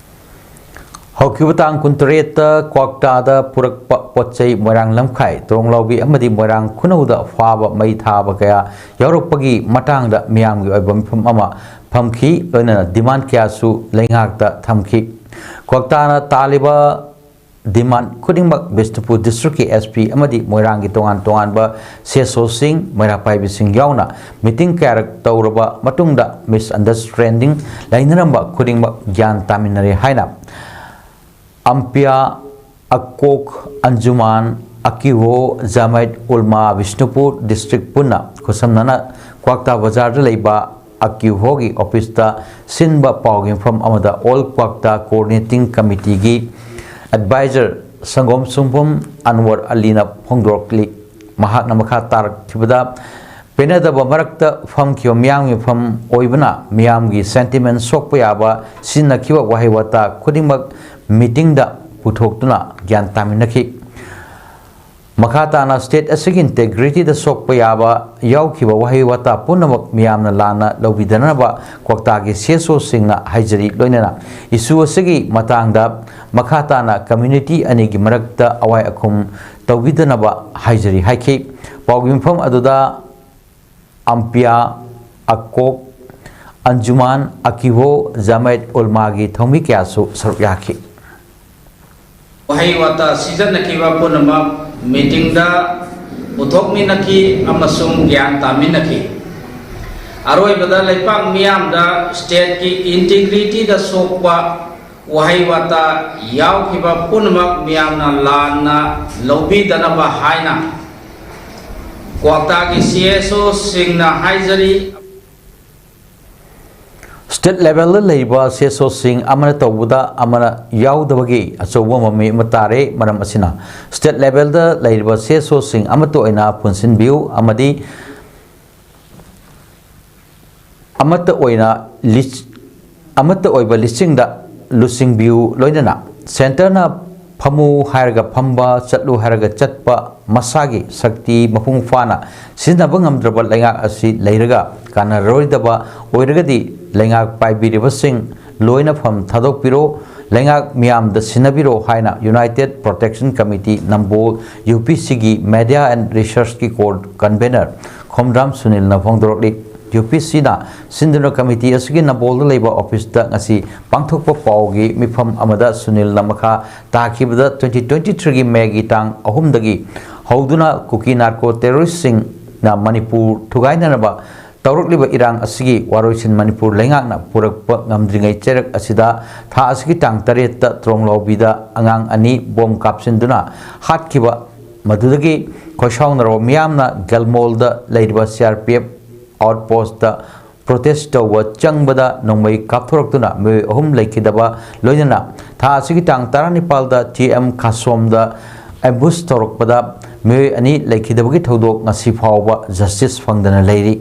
ꯍꯧꯈꯤꯕ ꯇꯥꯡ ꯀꯨꯟꯇꯔꯦꯠꯇ ꯀ꯭ꯋꯥꯛꯇꯥꯗ ꯄꯨꯔꯛꯄ ꯄꯣꯠ ꯆꯩ ꯃꯣꯏꯔꯥꯡ ꯂꯝꯈꯥꯏ, ꯇꯣꯔꯣꯡꯂꯥꯎꯕꯤ ꯑꯃꯗꯤ ꯃꯣꯏꯔꯥꯡ ꯈꯨꯅꯧꯗ ꯐꯥꯕ ꯃꯩ ꯊꯥꯕ ꯀꯌꯥ ꯌꯥꯎꯔꯛꯄꯒꯤ ꯃꯇꯥꯡꯗ ꯃꯤꯌꯥꯝꯒꯤ ꯑꯣꯏꯕ ꯃꯤꯐꯝ ꯑꯃ ꯐꯝꯈꯤ꯫ ꯂꯣꯏꯅꯅ demand ꯀꯌꯥꯁꯨ ꯂꯩꯉꯥꯛꯇ ꯊꯝꯈꯤ꯫ ꯀ꯭ꯋꯥꯛꯇꯥꯅ ꯇꯥꯜꯂꯤꯕ demand ꯈꯨꯗꯤꯡꯃꯛ ꯕꯤꯁꯅꯨꯄꯨꯔ districtꯀꯤ SP ꯑꯃꯗꯤ ꯃꯣꯏꯔꯥꯡꯒꯤ ꯇꯣꯉꯥꯟ ꯇꯣꯉꯥꯟꯕ CSOꯁꯤꯡ, ꯃꯩꯔꯥ ꯄꯥꯏꯕꯤꯁꯤꯡ ꯌꯥꯎꯅ meeting ꯀꯌꯥꯔꯛ ꯇꯧꯔꯕ ꯃꯇꯨꯡꯗ misunderstanding ꯂꯩꯅꯔꯝꯕ ꯈꯨꯗꯤꯡꯃꯛ ꯒ꯭ꯌꯥꯟ ꯇꯥꯃꯤꯟꯅꯔꯦ ꯍꯥꯏꯅ ꯑꯝꯄꯤꯌꯥ ꯑꯀꯣꯛ ꯑꯟꯖꯨꯃꯥꯟ ꯑꯀꯤꯍꯣ ꯖꯃꯥꯏꯠ ꯎꯜꯃꯥ ꯕꯤꯁꯅꯨꯄꯨꯔ district ꯄꯨꯟꯅ ꯈꯨꯠꯁꯝꯅꯅ ꯀ꯭ꯋꯥꯛꯇꯥ ꯕꯖꯥꯔꯗ ꯂꯩꯕ ꯑꯀꯤꯍꯣꯒꯤ officeꯇ ꯁꯤꯟꯕ ꯄꯥꯎꯒꯤ ꯃꯤꯐꯝ ꯑꯃꯗ All Kwakta Coordinating Committeeꯒꯤ advisor ꯁꯪꯒꯣꯝ ꯁꯨꯝꯕꯨꯝ ꯑꯟꯋꯔ ꯑꯂꯤꯅ ꯐꯣꯡꯗꯣꯔꯛꯂꯤ꯫ ꯃꯍꯥꯛꯅ ꯃꯈꯥ ꯇꯥꯔꯛꯈꯤꯕꯗ, ꯄꯦꯟꯅꯗꯕ ꯃꯔꯛꯇ ꯐꯝꯈꯤꯕ ꯃꯤꯌꯥꯝꯒꯤ ꯃꯐꯝ ꯑꯣꯏꯕꯅ ꯃꯤꯌꯥꯝꯒꯤ sentiment ꯁꯣꯛꯄ ꯌꯥꯕ ꯁꯤꯖꯤꯟꯅꯈꯤꯕ ꯋꯥꯍꯩ ꯋꯥꯇꯥ ꯈꯨꯗꯤꯡꯃꯛ meetingꯗ ꯄꯨꯊꯣꯛꯇꯨꯅ ꯒ꯭ꯌꯥꯟ ꯇꯥꯃꯤꯟꯅꯈꯤ꯫ ꯃꯈꯥ ꯇꯥꯅ state ꯑꯁꯤꯒꯤ integrityꯗ ꯁꯣꯛꯄ ꯌꯥꯕ ꯌꯥꯎꯈꯤꯕ ꯋꯥꯍꯩ ꯋꯥꯇꯥ ꯄꯨꯝꯅꯃꯛ ꯃꯤꯌꯥꯝꯅ ꯂꯥꯟꯅ ꯂꯧꯕꯤꯗꯅꯕ ꯀ꯭ꯋꯥꯛꯇꯥꯒꯤ CSOꯁꯤꯡꯅ ꯍꯥꯏꯖꯔꯤ, ꯂꯣꯏꯅꯅ issue ꯑꯁꯤꯒꯤ ꯃꯇꯥꯡꯗ ꯃꯈꯥ ꯇꯥꯅ community ꯑꯅꯤꯒꯤ ꯃꯔꯛꯇ ꯑꯋꯥꯏ ꯑꯈꯨꯝ ꯇꯧꯕꯤꯗꯅꯕ ꯍꯥꯏꯖꯔꯤ ꯍꯥꯏꯈꯤ꯫ ꯄꯥꯎꯒꯤ ꯃꯐꯝ ꯑꯗꯨꯗ ꯑꯝꯄꯤꯌꯥ, ꯑꯀꯣꯞ, ꯑꯟꯖꯨꯃꯥꯟ, ꯑꯀꯤꯕꯣ, ꯖꯃꯥꯌꯠ ꯎꯜꯃꯥꯒꯤ ꯊꯧꯃꯤ ꯀꯌꯥꯁꯨ ꯁꯔꯨꯛ ꯌꯥꯈꯤ꯫ ꯋꯥꯍꯩ ꯋꯥꯇꯥ ꯁꯤꯖꯤꯟꯅꯈꯤꯕ ꯄꯨꯝꯅꯃꯛ meetingꯗ ꯄꯨꯊꯣꯛꯃꯤꯟꯅꯈꯤ ꯑꯃꯁꯨꯡ ꯒ꯭ꯌꯥꯟ ꯇꯥꯃꯤꯟꯅꯈꯤ꯫ ꯑꯔꯣꯏꯕꯗ ꯂꯩꯄꯥꯛ ꯃꯤꯌꯥꯝꯗ stateꯀꯤ integrityꯗ ꯁꯣꯛꯄ ꯋꯥꯍꯩ ꯋꯥꯇꯥ ꯌꯥꯎꯈꯤꯕ ꯄꯨꯝꯅꯃꯛ ꯃꯤꯌꯥꯝꯅ ꯂꯥꯟꯅ ꯂꯧꯕꯤꯗꯅꯕ ꯍꯥꯏꯅ ꯀ꯭ꯋꯥꯛꯇꯥꯒꯤ CSOꯁꯤꯡꯅ ꯍꯥꯏꯖꯔꯤ꯫ State levelꯗ ꯂꯩꯔꯤꯕ CSOꯁꯤꯡ ꯑꯃꯅ ꯇꯧꯕꯗ ꯑꯃꯅ ꯌꯥꯎꯗꯕꯒꯤ ꯑꯆꯧꯕ ꯃꯃꯤ ꯑꯃ ꯇꯥꯔꯦ꯫ ꯃꯔꯝ ꯑꯁꯤꯅ, state levelꯗ ꯂꯩꯔꯤꯕ CSOꯁꯤꯡ ꯑꯃꯠꯇ ꯑꯣꯏꯅ ꯄꯨꯟꯁꯤꯟꯕꯤꯌꯨ ꯑꯃꯗꯤ ꯑꯃꯠꯇ ꯑꯣꯏꯅ ꯂꯤꯁ-, ꯑꯃꯠꯇ ꯑꯣꯏꯕ ꯂꯤꯁꯤꯡꯗ ꯂꯨꯆꯤꯡꯕꯤꯌꯨ, ꯂꯣꯏꯅꯅ centreꯅ ꯐꯝꯃꯨ ꯍꯥꯏꯔꯒ ꯐꯝꯕ, ꯆꯠꯂꯨ ꯍꯥꯏꯔꯒ ꯆꯠꯄ, ꯃꯁꯥꯒꯤ ꯁꯛꯇꯤ ꯃꯄꯨꯡ ꯐꯥꯅ ꯁꯤꯖꯤꯟꯅꯕ ꯉꯝꯗ꯭ꯔꯕ ꯂꯩꯉꯥꯛ ꯑꯁꯤ ꯂꯩꯔꯒ ꯀꯥꯟꯅꯔꯣꯏꯗꯕ ꯑꯣꯏꯔꯒꯗꯤ, ꯂꯩꯉꯥꯛ ꯄꯥꯏꯕꯤꯔꯤꯕꯁꯤꯡ ꯂꯣꯏꯅ ꯐꯝ ꯊꯥꯗꯣꯛꯄꯤꯔꯣ꯫ ꯂꯩꯉꯥꯛ ꯃꯤꯌꯥꯝꯗ ꯁꯤꯟꯅꯕꯤꯔꯣ ꯍꯥꯏꯅ United Protection Committee Nambol, UPCꯒꯤ Media and Researchꯀꯤ core convener Khomdram ꯁꯨꯅꯤꯜꯅ ꯐꯣꯡꯗꯣꯔꯛꯂꯤ꯫ UPCꯅ ꯁꯤꯟꯗꯨꯅ committee ꯑꯁꯤꯒꯤ ꯅꯝꯕꯣꯜꯗ ꯂꯩꯕ officeꯇ ꯉꯁꯤ ꯄꯥꯡꯊꯣꯛꯄ ꯄꯥꯎꯒꯤ ꯃꯤꯐꯝ ꯑꯃꯗ ꯁꯨꯅꯤꯜꯅ ꯃꯈꯥ ꯇꯥꯈꯤꯕꯗ, twenty twenty-threeꯒꯤ Mayꯒꯤ ꯇꯥꯡ ꯑꯍꯨꯝꯗꯒꯤ ꯍꯧꯗꯨꯅ ꯀꯨꯀꯤ narco terroristꯁꯤꯡꯅ ꯃꯅꯤꯄꯨꯔ ꯊꯨꯒꯥꯏꯅꯅꯕ ꯇꯧꯔꯛꯂꯤꯕ ꯏꯔꯥꯡ ꯑꯁꯤꯒꯤ ꯋꯥꯔꯣꯏꯁꯤꯟ ꯃꯅꯤꯄꯨꯔ ꯂꯩꯉꯥꯛꯅ ꯄꯨꯔꯛꯄ ꯉꯝꯗ꯭ꯔꯤꯉꯩ ꯆꯩꯔꯛ ꯑꯁꯤꯗ ꯊꯥ ꯑꯁꯤꯒꯤ ꯇꯥꯡ ꯇꯔꯦꯠꯇ ꯇ꯭ꯔꯣꯡꯂꯥꯎꯕꯤꯗ ꯑꯉꯥꯡ ꯑꯅꯤ bomb ꯀꯥꯞꯁꯤꯟꯗꯨꯅ ꯍꯥꯠꯈꯤꯕ, ꯃꯗꯨꯗꯒꯤ ꯈꯣꯏꯁꯥꯎꯅꯔꯕ ꯃꯤꯌꯥꯝꯅ ꯒꯜꯃꯣꯜꯗ ꯂꯩꯔꯤꯕ CRPF outpostꯇ protest ꯇꯧꯕ ꯆꯪꯕꯗ ꯅꯣꯡꯃꯩ ꯀꯥꯞꯊꯣꯔꯛꯇꯨꯅ ꯃꯤꯑꯣꯏ ꯑꯍꯨꯝ ꯂꯩꯈꯤꯗꯕ, ꯂꯣꯏꯅꯅ ꯊꯥ ꯑꯁꯤꯒꯤ ꯇꯥꯡ ꯇꯔꯥꯅꯤꯄꯥꯜꯗ TM ꯈꯥꯁꯣꯝꯗ ambush ꯇꯧꯔꯛꯄꯗ ꯃꯤꯑꯣꯏ ꯑꯅꯤ ꯂꯩꯈꯤꯗꯕꯒꯤ ꯊꯧꯗꯣꯛ ꯉꯁꯤ ꯐꯥꯎꯕ ꯖꯁꯇꯤꯁ ꯐꯪꯗꯅ ꯂꯩꯔꯤ꯫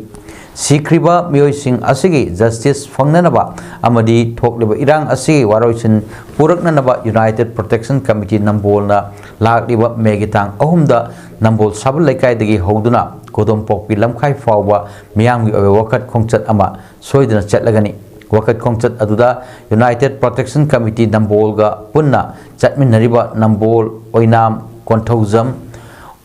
ꯁꯤꯈ꯭ꯔꯤꯕ ꯃꯤꯑꯣꯏꯁꯤꯡ ꯑꯁꯤꯒꯤ ꯖꯁꯇꯤꯁ ꯐꯪꯅꯅꯕ ꯑꯃꯗꯤ ꯊꯣꯛꯂꯤꯕ ꯏꯔꯥꯡ ꯑꯁꯤꯒꯤ ꯋꯥꯔꯣꯏꯁꯤꯟ ꯄꯨꯔꯛꯅꯅꯕ ꯌꯨꯅꯥꯏꯇꯦꯠ ꯄ꯭ꯔꯣꯇꯦꯛꯁꯟ ꯀꯃꯤꯇꯤ ꯅꯝꯕꯣꯜꯅ ꯂꯥꯛꯂꯤꯕ ꯃꯦꯒꯤ ꯇꯥꯡ ꯑꯍꯨꯝꯗ ꯅꯝꯕꯣꯜ ꯁꯥꯕꯜ ꯂꯩꯀꯥꯏꯗꯒꯤ ꯍꯧꯗꯨꯅ ꯀꯣꯗꯣꯝꯄꯣꯛꯄꯤ ꯂꯝꯈꯥꯏ ꯐꯥꯎꯕ ꯃꯤꯌꯥꯝꯒꯤ ꯑꯣꯏꯕ ꯋꯥꯀꯠ ꯈꯣꯡꯆꯠ ꯑꯃ ꯁꯣꯏꯗꯅ ꯆꯠꯂꯒꯅꯤ꯫ ꯋꯥꯀꯠ ꯈꯣꯡꯆꯠ ꯑꯗꯨꯗ ꯌꯨꯅꯥꯏꯇꯦꯠ ꯄ꯭ꯔꯣꯇꯦꯛꯁꯟ ꯀꯃꯤꯇꯤ ꯅꯝꯕꯣꯜꯒ ꯄꯨꯟꯅ ꯆꯠꯃꯤꯟꯅꯔꯤꯕ ꯅꯝꯕꯣꯜ, ꯑꯣꯏꯅꯥꯝ, ꯀꯣꯟꯊꯧꯖꯝ,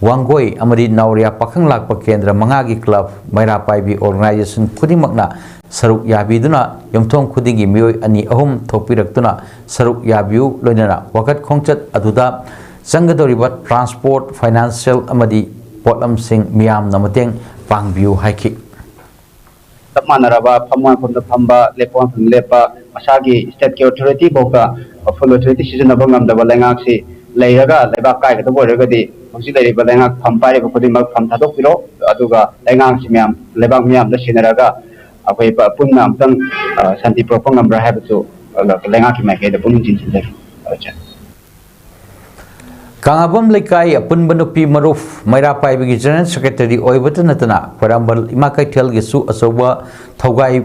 ꯋꯥꯡꯒꯣꯏ ꯑꯃꯗꯤ ꯅꯥꯎꯔꯤꯌꯥ ꯄꯥꯈꯪ ꯂꯥꯛꯄ ꯀꯦꯟꯗ꯭ꯔ ꯃꯉꯥꯒꯤ ꯀ꯭ꯂꯕ, ꯃꯩꯔꯥ ꯄꯥꯏꯕꯤ ꯑꯣꯔꯒꯅꯥꯏꯖꯦꯁꯟ ꯈꯨꯗꯤꯡꯃꯛꯅ ꯁꯔꯨꯛ ꯌꯥꯕꯤꯗꯨꯅ ꯌꯨꯝꯊꯣꯡ ꯈꯨꯗꯤꯡꯒꯤ ꯃꯤꯑꯣꯏ ꯑꯅꯤ ꯑꯍꯨꯝ ꯊꯣꯛꯄꯤꯔꯛꯇꯨꯅ ꯁꯔꯨꯛ ꯌꯥꯕꯤꯌꯨ, ꯂꯣꯏꯅꯅ ꯋꯥꯀꯠ ꯈꯣꯡꯆꯠ ꯑꯗꯨꯗ ꯆꯪꯒꯗꯧꯔꯤꯕ ꯇ꯭ꯔꯥꯟꯁꯄꯣꯔꯠ, ꯐꯥꯏꯅꯥꯟꯁꯤꯌꯦꯜ ꯑꯃꯗꯤ ꯄꯣꯠꯂꯝꯁꯤꯡ ꯃꯤꯌꯥꯝꯅ ꯃꯇꯦꯡ ꯄꯥꯡꯕꯤꯌꯨ ꯍꯥꯏꯈꯤ꯫ ꯆꯞ ꯃꯥꯟꯅꯔꯕ ꯐꯝꯕ ꯃꯐꯝꯗ ꯐꯝꯕ, ꯂꯦꯞꯄ ꯃꯐꯝꯗ ꯂꯦꯞꯄ, ꯃꯁꯥꯒꯤ ꯁ꯭ꯇꯦꯠꯀꯤ ꯑꯣꯊꯣꯔꯤꯇꯤ ꯐꯥꯎꯗ ꯐꯨꯜ ꯑꯣꯊꯣꯔꯤꯇꯤ ꯁꯤꯖꯤꯟꯅꯕ ꯉꯝꯗꯕ ꯂꯩꯉꯥꯛꯁꯤ ꯂꯩꯔꯒ ꯂꯩꯕꯥꯛ ꯀꯥꯏꯒꯗꯕ ꯑꯣꯏꯔꯒꯗꯤ ꯍꯧꯖꯤꯛ ꯂꯩꯔꯤꯕ ꯂꯩꯉꯥꯛ ꯐꯝ ꯄꯥꯏꯔꯤꯕ ꯈꯨꯗꯤꯡꯃꯛ ꯐꯝ ꯊꯥꯗꯣꯛꯄꯤꯔꯣ, ꯑꯗꯨꯒ ꯂꯩꯉꯥꯛꯁꯤ ꯃꯌꯥꯝ, ꯂꯩꯕꯥꯛ ꯃꯤꯌꯥꯝꯗ ꯁꯤꯟꯅꯔꯒ ꯑꯩꯈꯣꯏ ꯄ-, ꯄꯨꯟꯅ ꯑꯃꯨꯛꯇꯪ, ꯑ, ꯁꯥꯟꯇꯤ ꯄꯨꯔꯛꯄ ꯉꯝꯕ꯭ꯔꯥ ꯍꯥꯏꯕꯗꯨ, ꯑ, ꯂꯩꯉꯥꯛꯀꯤ ꯃꯥꯏꯀꯩꯗ ꯄꯨꯛꯅꯤꯡ ꯆꯤꯡꯁꯤꯟꯖꯔꯤ꯫ ꯊꯥꯒꯠꯆꯔꯤ꯫ ꯀꯥꯉꯥꯕꯝ ꯂꯩꯀꯥꯏ ꯑꯄꯨꯟꯕ ꯅꯨꯄꯤ ꯃꯔꯨꯞ ꯃꯩꯔꯥ ꯄꯥꯏꯕꯤꯒꯤ ꯖꯦꯅꯔꯦꯜ ꯁꯦꯀ꯭ꯔꯦꯇꯔꯤ ꯑꯣꯏꯕꯇ ꯅꯠꯇꯅ ꯈ꯭ꯋꯥꯏꯔꯝꯕꯟ ꯏꯃꯥ ꯀꯩꯊꯦꯜꯒꯤꯁꯨ ꯑꯆꯧꯕ ꯊꯧꯒꯥꯏ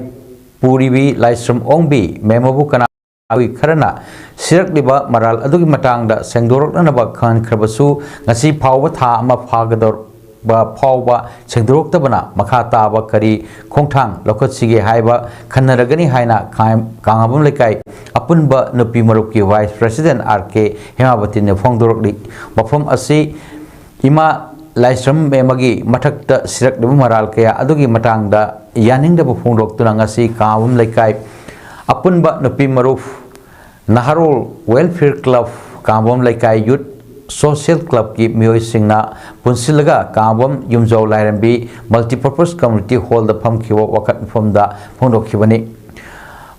ꯄꯨꯔꯤꯕꯤ ꯂꯥꯏꯁ꯭ꯔꯝ ꯑꯣꯡꯕꯤ ꯃꯦꯝ ꯑꯕꯨ ꯀꯅꯥ ꯈꯔꯅ ꯁꯤꯔꯛꯂꯤꯕ ꯃꯔꯥꯜ ꯑꯗꯨꯒꯤ ꯃꯇꯥꯡꯗ ꯁꯦꯡꯗꯣꯔꯛꯅꯅꯕ ꯈꯪꯍꯟꯈ꯭ꯔꯕꯁꯨ, ꯉꯁꯤ ꯐꯥꯎꯕ ꯊꯥ ꯑꯃ ꯐꯥꯒꯗꯧꯔꯕ ꯐꯥꯎꯕ ꯁꯦꯡꯗꯣꯔꯛꯇꯕꯅ ꯃꯈꯥ ꯇꯥꯕ ꯀꯔꯤ ꯈꯣꯡꯊꯥꯡ ꯂꯧꯈꯠꯁꯤꯒꯦ ꯍꯥꯏꯕ ꯈꯟꯅꯔꯒꯅꯤ ꯍꯥꯏꯅ ꯈꯥ-, ꯀꯥꯉꯥꯕꯝ ꯂꯩꯀꯥꯏ ꯑꯄꯨꯟꯕ ꯅꯨꯄꯤ ꯃꯔꯨꯞꯀꯤ ꯚꯥꯏꯁ ꯄ꯭ꯔꯦꯁꯤꯗꯦꯟ ꯑꯥꯔ ꯀꯦ ꯍꯦꯃꯥꯕꯇꯤꯅ ꯐꯣꯡꯗꯣꯔꯛꯂꯤ꯫ ꯃꯐꯝ ꯑꯁꯤ ꯏꯃꯥ ꯂꯥꯏꯁ꯭ꯔꯝ ꯃꯦꯝ ꯑꯃꯒꯤ ꯃꯊꯛꯇ ꯁꯤꯔꯛꯂꯤꯕ ꯃꯔꯥꯜ ꯀꯌꯥ ꯑꯗꯨꯒꯤ ꯃꯇꯥꯡꯗ ꯌꯥꯅꯤꯡꯗꯕ ꯐꯣꯡꯗꯣꯛꯇꯨꯅ ꯉꯁꯤ ꯀꯥꯉꯥꯕꯝ ꯂꯩꯀꯥꯏ ꯑꯄꯨꯟꯕ ꯅꯨꯄꯤ ꯃꯔꯨꯞ ꯅꯍꯥꯔꯣꯜ ꯋꯦꯜꯐꯤꯌꯔ ꯀ꯭ꯂꯕ, ꯀꯥꯉꯥꯕꯝ ꯂꯩꯀꯥꯏ ꯌꯨꯠ ꯁꯣꯁꯤꯌꯦꯜ ꯀ꯭ꯂꯕꯀꯤ ꯃꯤꯑꯣꯏꯁꯤꯡꯅ ꯄꯨꯟꯁꯤꯜꯂꯒ ꯀꯥꯉꯥꯕꯝ ꯌꯨꯝꯖꯥꯎ ꯂꯥꯏꯔꯦꯝꯕꯤ ꯃꯜꯇꯤꯄꯔꯄꯁ ꯀꯝꯃ꯭ꯌꯨꯅꯤꯇꯤ ꯍꯣꯜꯗ ꯐꯝꯈꯤꯕ ꯋꯥꯀꯠ ꯃꯤꯐꯝꯗ ꯐꯣꯡꯗꯣꯛꯈꯤꯕꯅꯤ꯫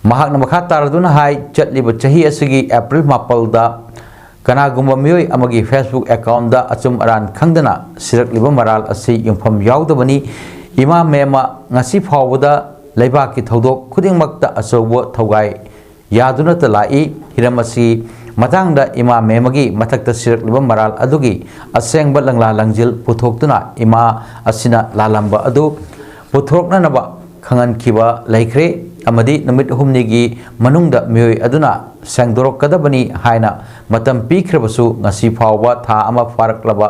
ꯃꯍꯥꯛꯅ ꯃꯈꯥ ꯇꯥꯔꯗꯨꯅ ꯍꯥꯏ, ꯆꯠꯂꯤꯕ ꯆꯍꯤ ꯑꯁꯤꯒꯤ ꯑꯦꯄ꯭ꯔꯤꯜ ꯃꯥꯄꯜꯗ ꯀꯅꯥꯒꯨꯝꯕ ꯃꯤꯑꯣꯏ ꯑꯃꯒꯤ Facebook ꯑꯦꯀꯥꯎꯟꯗ ꯑꯆꯨꯝ ꯑꯔꯥꯟ ꯈꯪꯗꯅ ꯁꯤꯔꯛꯂꯤꯕ ꯃꯔꯥꯜ ꯑꯁꯤ ꯌꯨꯝꯐꯝ ꯌꯥꯎꯗꯕꯅꯤ꯫ ꯏꯃꯥ ꯃꯦꯝ ꯉꯁꯤ ꯐꯥꯎꯕꯗ ꯂꯩꯕꯥꯛꯀꯤ ꯊꯧꯗꯣꯛ ꯈꯨꯗꯤꯡꯃꯛꯇ ꯑꯆꯧꯕ ꯊꯧꯒꯥꯏ ꯌꯥꯗꯨꯅꯇ ꯂꯥꯛꯏ꯫ ꯍꯤꯔꯝ ꯑꯁꯤ ꯃꯇꯥꯡꯗ ꯏꯃꯥ ꯃꯦꯝꯃꯒꯤ ꯃꯊꯛꯇ ꯁꯤꯔꯛꯂꯤꯕ ꯃꯔꯥꯜ ꯑꯗꯨꯒꯤ ꯑꯁꯦꯡꯕ ꯂꯪꯂꯥ ꯂꯪꯖꯤꯜ ꯄꯨꯊꯣꯛꯇꯨꯅ ꯏꯃꯥ ꯑꯁꯤꯅ ꯂꯥꯜꯂꯝꯕ ꯑꯗꯨ ꯄꯨꯊꯣꯔꯛꯅꯅꯕ ꯈꯪꯍꯟꯈꯤꯕ ꯂꯩꯈ꯭ꯔꯦ ꯑꯃꯗꯤ ꯅꯨꯃꯤꯠ ꯍꯨꯝꯅꯤꯒꯤ ꯃꯅꯨꯡꯗ ꯃꯤꯑꯣꯏ ꯑꯗꯨꯅ ꯁꯦꯡꯗꯣꯔꯛꯀꯗꯕꯅꯤ ꯍꯥꯏꯅ ꯃꯇꯝ ꯄꯤꯈ꯭ꯔꯕꯁꯨ ꯉꯁꯤ ꯐꯥꯎꯕ ꯊꯥ ꯑꯃ ꯐꯥꯔꯛꯂꯕ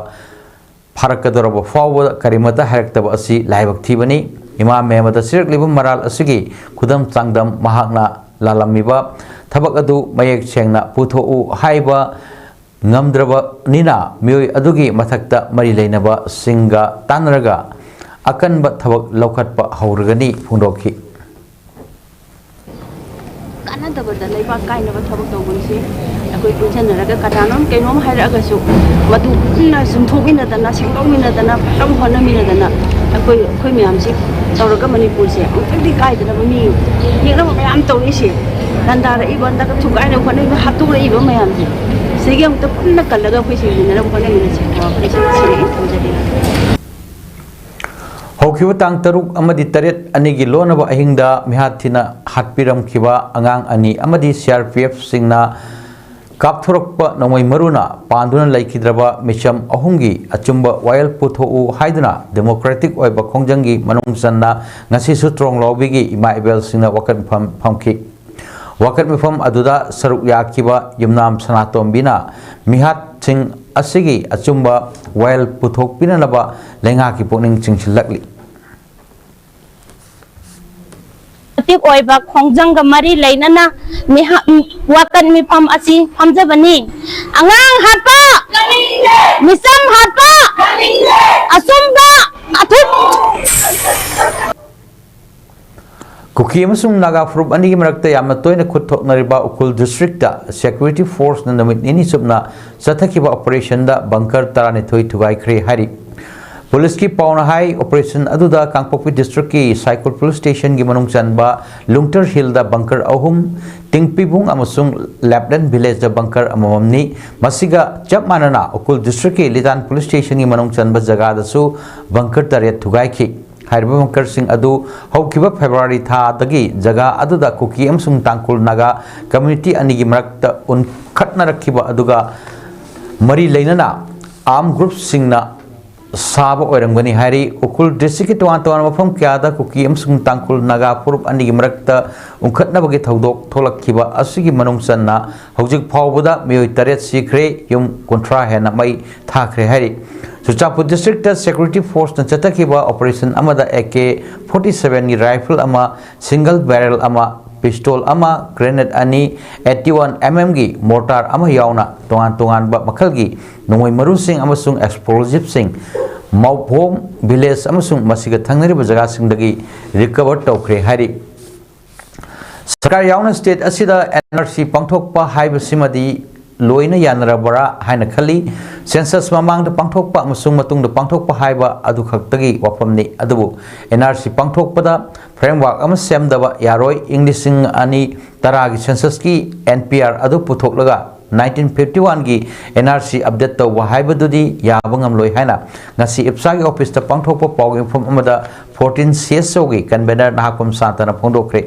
ꯐꯥꯔꯛꯀꯗꯧꯔꯕ ꯐꯥꯎꯕꯗ ꯀꯔꯤꯃꯠꯇ ꯍꯥꯏꯔꯛꯇꯕ ꯑꯁꯤ ꯂꯥꯏꯕꯛ ꯊꯤꯕꯅꯤ꯫ ꯏꯃꯥ ꯃꯦꯝꯃꯗ ꯁꯤꯔꯛꯂꯤꯕ ꯃꯔꯥꯜ ꯑꯁꯤꯒꯤ ꯈꯨꯗꯝ ꯆꯥꯡꯗꯝ ꯃꯍꯥꯛꯅ ꯂꯥꯜꯂꯝꯃꯤꯕ ꯊꯕꯛ ꯑꯗꯨ ꯃꯌꯦꯛ ꯁꯦꯡꯅ ꯄꯨꯊꯣꯛꯎ ꯍꯥꯏꯕ ꯉꯝꯗ꯭ꯔꯕꯅꯤꯅ ꯃꯤꯑꯣꯏ ꯑꯗꯨꯒꯤ ꯃꯊꯛꯇ ꯃꯔꯤ ꯂꯩꯅꯕꯁꯤꯡꯒ ꯇꯥꯟꯅꯔꯒ ꯑꯀꯟꯕ ꯊꯕꯛ ꯂꯧꯈꯠꯄ ꯍꯧꯔꯒꯅꯤ ꯐꯣꯡꯗꯣꯛꯈꯤ꯫ ꯀꯥꯟꯅꯗꯕꯗ ꯂꯩꯕꯥꯛ ꯀꯥꯏꯅꯕ ꯊꯕꯛ ꯇꯧꯕꯁꯦ ꯑꯩꯈꯣꯏ ꯄꯨꯟꯁꯤꯟꯅꯔꯒ ꯀꯅꯥꯅꯣꯝ ꯀꯩꯅꯣꯝ ꯍꯥꯏꯔꯛꯑꯒꯁꯨ ꯃꯗꯨ ꯄꯨꯟꯅ ꯆꯨꯝꯊꯣꯛꯃꯤꯟꯅꯗꯅ ꯁꯦꯡꯗꯣꯛꯃꯤꯟꯅꯗꯅ ꯐꯅꯕ ꯍꯣꯠꯅꯃꯤꯟꯅꯗꯅ ꯑꯩꯈꯣꯏ ꯑꯩꯈꯣꯏ ꯃꯌꯥꯝꯁꯤ ꯇꯧꯔꯒ ꯃꯅꯤꯄꯨꯔꯁꯦ ꯑꯃꯨꯛꯇꯪꯗꯤ ꯀꯥꯏꯗꯅꯕ ꯃꯤ ꯌꯦꯛꯅꯕ ꯃꯌꯥꯝ ꯇꯧꯔꯤꯁꯦ ꯂꯥꯟꯗꯥꯔꯛꯏꯕ ꯍꯟꯗꯛ ꯊꯨꯒꯥꯏꯅꯕ ꯍꯣꯠꯅꯔꯤꯕ ꯍꯥꯠꯇꯣꯛꯂꯛꯏꯕ ꯃꯌꯥꯝꯁꯦ ꯁꯤꯗꯒꯤ ꯑꯃꯨꯛꯇ ꯄꯨꯟꯅ ꯀꯜꯂꯒ ꯑꯩꯈꯣꯏ ꯁꯦꯡꯃꯤꯟꯅꯅꯕ ꯍꯣꯠꯅꯃꯤꯟꯅꯁꯦ ꯍꯥꯏꯕ ꯋꯥꯐꯝꯁꯤꯃ ꯁꯤꯅ ꯑꯩꯅ ꯊꯝꯖꯅꯤꯡꯉꯤ꯫ ꯍꯧꯈꯤꯕ ꯇꯥꯡ ꯇꯔꯨꯛ ꯑꯃꯗꯤ ꯇꯔꯦꯠ ꯑꯅꯤꯒꯤ ꯂꯣꯟꯅꯕ ꯑꯍꯤꯡꯗ ꯃꯤꯍꯥꯠ ꯊꯤꯅ ꯍꯥꯠꯄꯤꯔꯝꯈꯤꯕ ꯑꯉꯥꯡ ꯑꯅꯤ ꯑꯃꯗꯤ ꯁꯤ ꯑꯥꯔ ꯄꯤ ꯑꯦꯐꯁꯤꯡꯅ ꯀꯥꯞꯊꯣꯔꯛꯄ ꯅꯣꯡꯃꯩ ꯃꯔꯨꯅ ꯄꯥꯟꯗꯨꯅ ꯂꯩꯈꯤꯗ꯭ꯔꯕ ꯃꯤꯆꯝ ꯑꯍꯨꯝꯒꯤ ꯑꯆꯨꯝꯕ ꯋꯥꯌꯦꯜ ꯄꯨꯊꯣꯛꯎ ꯍꯥꯏꯗꯨꯅ ꯗꯦꯃꯣꯀ꯭ꯔꯦꯇꯤꯛ ꯑꯣꯏꯕ ꯈꯣꯡꯖꯪꯒꯤ ꯃꯅꯨꯡ ꯆꯟꯅ ꯉꯁꯤꯁꯨ ꯇ꯭ꯔꯣꯡꯂꯥꯎꯕꯤꯒꯤ ꯏꯃꯥ ꯏꯕꯦꯜꯁꯤꯡꯅ ꯋꯥꯀꯠ ꯃꯤꯐꯝ ꯐꯝꯈꯤ꯫ ꯋꯥꯀꯠ ꯃꯤꯐꯝ ꯑꯗꯨꯗ ꯁꯔꯨꯛ ꯌꯥꯈꯤꯕ ꯌꯨꯝꯅꯥꯝ ꯁꯅꯥꯇꯣꯝꯕꯤꯅ ꯃꯤꯍꯥꯠꯁꯤꯡ ꯑꯁꯤꯒꯤ ꯑꯆꯨꯝꯕ ꯋꯥꯌꯦꯜ ꯄꯨꯊꯣꯛꯄꯤꯅꯅꯕ ꯂꯩꯉꯥꯛꯀꯤ ꯄꯨꯛꯅꯤꯡ ꯆꯤꯡꯁꯤꯜꯂꯛꯂꯤ꯫ ꯃꯇꯤꯛ ꯑꯣꯏꯕ ꯈꯣꯡꯖꯪꯒ ꯃꯔꯤ ꯂꯩꯅꯅ ꯃꯤꯍꯥ-, ꯋꯥꯀꯠ ꯃꯤꯐꯝ ꯑꯁꯤ ꯐꯝꯖꯕꯅꯤ꯫ ꯑꯉꯥꯡ ꯍꯥꯠꯄ! ꯃꯤꯆꯝ ꯍꯥꯠꯄ! ꯑꯆꯨꯝꯕ ꯑꯊꯨꯞ ꯀꯨꯀꯤ ꯑꯃꯁꯨꯡ ꯅꯥꯒꯥ ꯐꯨꯔꯨꯞ ꯑꯅꯤꯒꯤ ꯃꯔꯛꯇ ꯌꯥꯝꯅ ꯇꯣꯏꯅ ꯈꯨꯠ ꯊꯣꯛꯅꯔꯤꯕ ꯎꯈ꯭ꯔꯨꯜ ꯗꯤꯁꯇ꯭ꯔꯤꯛꯇ ꯁꯦꯀ꯭ꯌꯨꯔꯤꯇꯤ ꯐꯣꯔꯁꯅ ꯅꯨꯃꯤꯠ ꯅꯤꯅꯤ ꯆꯨꯞꯅ ꯆꯠꯊꯈꯤꯕ ꯑꯣꯄꯔꯦꯁꯟꯗ ꯕꯪꯀꯔ ꯇꯔꯥꯅꯤꯊꯣꯏ ꯊꯨꯒꯥꯏꯈ꯭ꯔꯦ ꯍꯥꯏꯔꯤ꯫ ꯄꯨꯂꯤꯁꯀꯤ ꯄꯥꯎꯅ ꯍꯥꯏ, ꯑꯣꯄꯔꯦꯁꯟ ꯑꯗꯨꯗ ꯀꯥꯡꯄꯣꯛꯄꯤ ꯗꯤꯁꯇ꯭ꯔꯤꯛꯀꯤ ꯁꯥꯏꯀꯨꯜ ꯄꯨꯂꯤꯁ ꯁ꯭ꯇꯦꯁꯟꯒꯤ ꯃꯅꯨꯡ ꯆꯟꯕ ꯂꯨꯡꯇꯔ ꯍꯤꯜꯗ ꯕꯪꯀꯔ ꯑꯍꯨꯝ, ꯇꯤꯡꯄꯤꯕꯨꯡ ꯑꯃꯁꯨꯡ ꯂꯦꯞꯂꯦꯟ ꯚꯤꯂꯦꯖꯗ ꯕꯪꯀꯔ ꯑꯃꯃꯝꯅꯤ꯫ ꯃꯁꯤꯒ ꯆꯞ ꯃꯥꯟꯅꯅ ꯎꯈ꯭ꯔꯨꯜ ꯗꯤꯁꯇ꯭ꯔꯤꯛꯀꯤ ꯂꯤꯇꯥꯟ ꯄꯨꯂꯤꯁ ꯁ꯭ꯇꯦꯁꯟꯒꯤ ꯃꯅꯨꯡ ꯆꯟꯕ ꯖꯒꯥꯗꯁꯨ ꯕꯪꯀꯔ ꯇꯔꯦꯠ ꯊꯨꯒꯥꯏꯈꯤ꯫ ꯍꯥꯏꯔꯤꯕ ꯕꯪꯀꯔꯁꯤꯡ ꯑꯗꯨ ꯍꯧꯈꯤꯕ ꯐꯦꯕ꯭ꯔꯨꯋꯥꯔꯤ ꯊꯥꯗꯒꯤ ꯖꯒꯥ ꯑꯗꯨꯗ ꯀꯨꯀꯤ ꯑꯃꯁꯨꯡ ꯇꯥꯡꯈꯨꯜ ꯅꯥꯒꯥ ꯀꯝꯃ꯭ꯌꯨꯅꯤꯇꯤ ꯑꯅꯤꯒꯤ ꯃꯔꯛꯇ ꯎꯟꯈꯠꯅꯔꯛꯈꯤꯕ ꯑꯗꯨꯒ ꯃꯔꯤ ꯂꯩꯅꯅ ꯑꯥꯔꯝ ꯒ꯭ꯔꯨꯞꯁꯤꯡꯅ ꯁꯥꯕ ꯑꯣꯏꯔꯝꯒꯅꯤ ꯍꯥꯏꯔꯤ꯫ ꯎꯈ꯭ꯔꯨꯜ ꯗꯤꯁꯇ꯭ꯔꯤꯛꯀꯤ ꯇꯣꯉꯥꯟ ꯇꯣꯉꯥꯟꯕ ꯃꯐꯝ ꯀꯌꯥꯗ ꯀꯨꯀꯤ ꯑꯃꯁꯨꯡ ꯇꯥꯡꯈꯨꯜ ꯅꯥꯒꯥ ꯐꯨꯔꯨꯞ ꯑꯅꯤꯒꯤ ꯃꯔꯛꯇ ꯎꯟꯈꯠꯅꯕꯒꯤ ꯊꯧꯗꯣꯛ ꯊꯣꯛꯂꯛꯈꯤꯕ ꯑꯁꯤꯒꯤ ꯃꯅꯨꯡ ꯆꯟꯅ ꯍꯧꯖꯤꯛ ꯐꯥꯎꯕꯗ ꯃꯤꯑꯣꯏ ꯇꯔꯦꯠ ꯁꯤꯈ꯭ꯔꯦ, ꯌꯨꯝ ꯀꯨꯟꯊ꯭ꯔꯥ ꯍꯦꯟꯅ ꯃꯩ ꯊꯥꯈ꯭ꯔꯦ ꯍꯥꯏꯔꯤ꯫ ꯆꯨꯔꯆꯥꯟꯄꯨꯔ ꯗꯤꯁꯇ꯭ꯔꯤꯛꯇ ꯁꯦꯀ꯭ꯌꯨꯔꯤꯇꯤ ꯐꯣꯔꯁꯅ ꯆꯠꯊꯈꯤꯕ ꯑꯣꯄꯔꯦꯁꯟ ꯑꯃꯗ ꯑꯦ ꯀꯦ ꯐꯣꯔꯇꯤ ꯁꯚꯦꯟꯒꯤ ꯔꯥꯏꯐꯜ ꯑꯃ, ꯁꯤꯡꯒꯜ ꯕꯦꯔꯦꯜ ꯑꯃ, ꯄꯤꯁꯇꯣꯜ ꯑꯃ, ꯒ꯭ꯔꯦꯅꯦꯗ ꯑꯅꯤ, ꯑꯩꯠꯇꯤ ꯋꯥꯟ ꯑꯦꯝ ꯑꯦꯝꯒꯤ ꯃꯣꯔꯇꯥꯔ ꯑꯃ ꯌꯥꯎꯅ ꯇꯣꯉꯥꯟ ꯇꯣꯉꯥꯟꯕ ꯃꯈꯜꯒꯤ ꯅꯣꯡꯃꯩ ꯃꯔꯨꯁꯤꯡ ꯑꯃꯁꯨꯡ ꯑꯦꯛꯁꯄ꯭ꯂꯣꯖꯤꯞꯁꯤꯡ ꯃꯧꯐꯣꯝ ꯚꯤꯂꯦꯖ ꯑꯃꯁꯨꯡ ꯃꯁꯤꯒ ꯊꯪꯅꯔꯤꯕ ꯖꯒꯥꯁꯤꯡꯗꯒꯤ ꯔꯤꯀꯚꯔ ꯇꯧꯈ꯭ꯔꯦ ꯍꯥꯏꯔꯤ꯫ ꯁꯔꯀꯥꯔ ꯌꯥꯎꯅ ꯁ꯭ꯇꯦꯠ ꯑꯁꯤꯗ ꯑꯦꯟ ꯑꯥꯔ ꯁꯤ ꯄꯥꯡꯊꯣꯛꯄ ꯍꯥꯏꯕꯁꯤꯃꯗꯤ ꯂꯣꯏꯅ ꯌꯥꯅꯔꯕ꯭ꯔꯥ ꯍꯥꯏꯅ ꯈꯜꯂꯤ꯫ ꯁꯦꯟꯁꯁ ꯃꯃꯥꯡꯗ ꯄꯥꯡꯊꯣꯛꯄ ꯑꯃꯁꯨꯡ ꯃꯇꯨꯡꯗ ꯄꯥꯡꯊꯣꯛꯄ ꯍꯥꯏꯕ ꯑꯗꯨ ꯈꯛꯇꯒꯤ ꯋꯥꯐꯝꯅꯤ꯫ ꯑꯗꯨꯕꯨ ꯑꯦꯟ ꯑꯥꯔ ꯁꯤ ꯄꯥꯡꯊꯣꯛꯄꯗ ꯐ꯭ꯔꯦꯝꯋꯥꯔꯛ ꯑꯃ ꯁꯦꯝꯗꯕ ꯌꯥꯔꯣꯏ꯫ ꯏꯪ ꯂꯤꯁꯤꯡ ꯑꯅꯤ ꯇꯔꯥꯒꯤ ꯁꯦꯟꯁꯁꯀꯤ ꯑꯦꯟ ꯄꯤ ꯑꯥꯔ ꯑꯗꯨ ꯄꯨꯊꯣꯛꯂꯒ ꯅꯥꯏꯟꯇꯤꯟ ꯐꯤꯐꯇꯤ ꯋꯥꯟꯒꯤ ꯑꯦꯟ ꯑꯥꯔ ꯁꯤ ꯑꯞꯗꯦꯠ ꯇꯧꯕ ꯍꯥꯏꯕꯗꯨꯗꯤ ꯌꯥꯕ ꯉꯝꯂꯣꯏ ꯍꯥꯏꯅ ꯉꯁꯤ ꯏꯞꯁꯥꯒꯤ ꯑꯣꯐꯤꯁꯇ ꯄꯥꯡꯊꯣꯛꯄ ꯄꯥꯎꯒꯤ ꯃꯐꯝ ꯑꯃꯗ ꯐꯣꯔꯇꯤꯟ ꯁꯤ ꯑꯦꯁ ꯑꯣꯒꯤ ꯀꯟꯚꯦꯅꯔ ꯅꯍꯥꯛꯄꯝ ꯁꯥꯟꯇꯅ ꯐꯣꯡꯗꯣꯛꯈ꯭ꯔꯦ꯫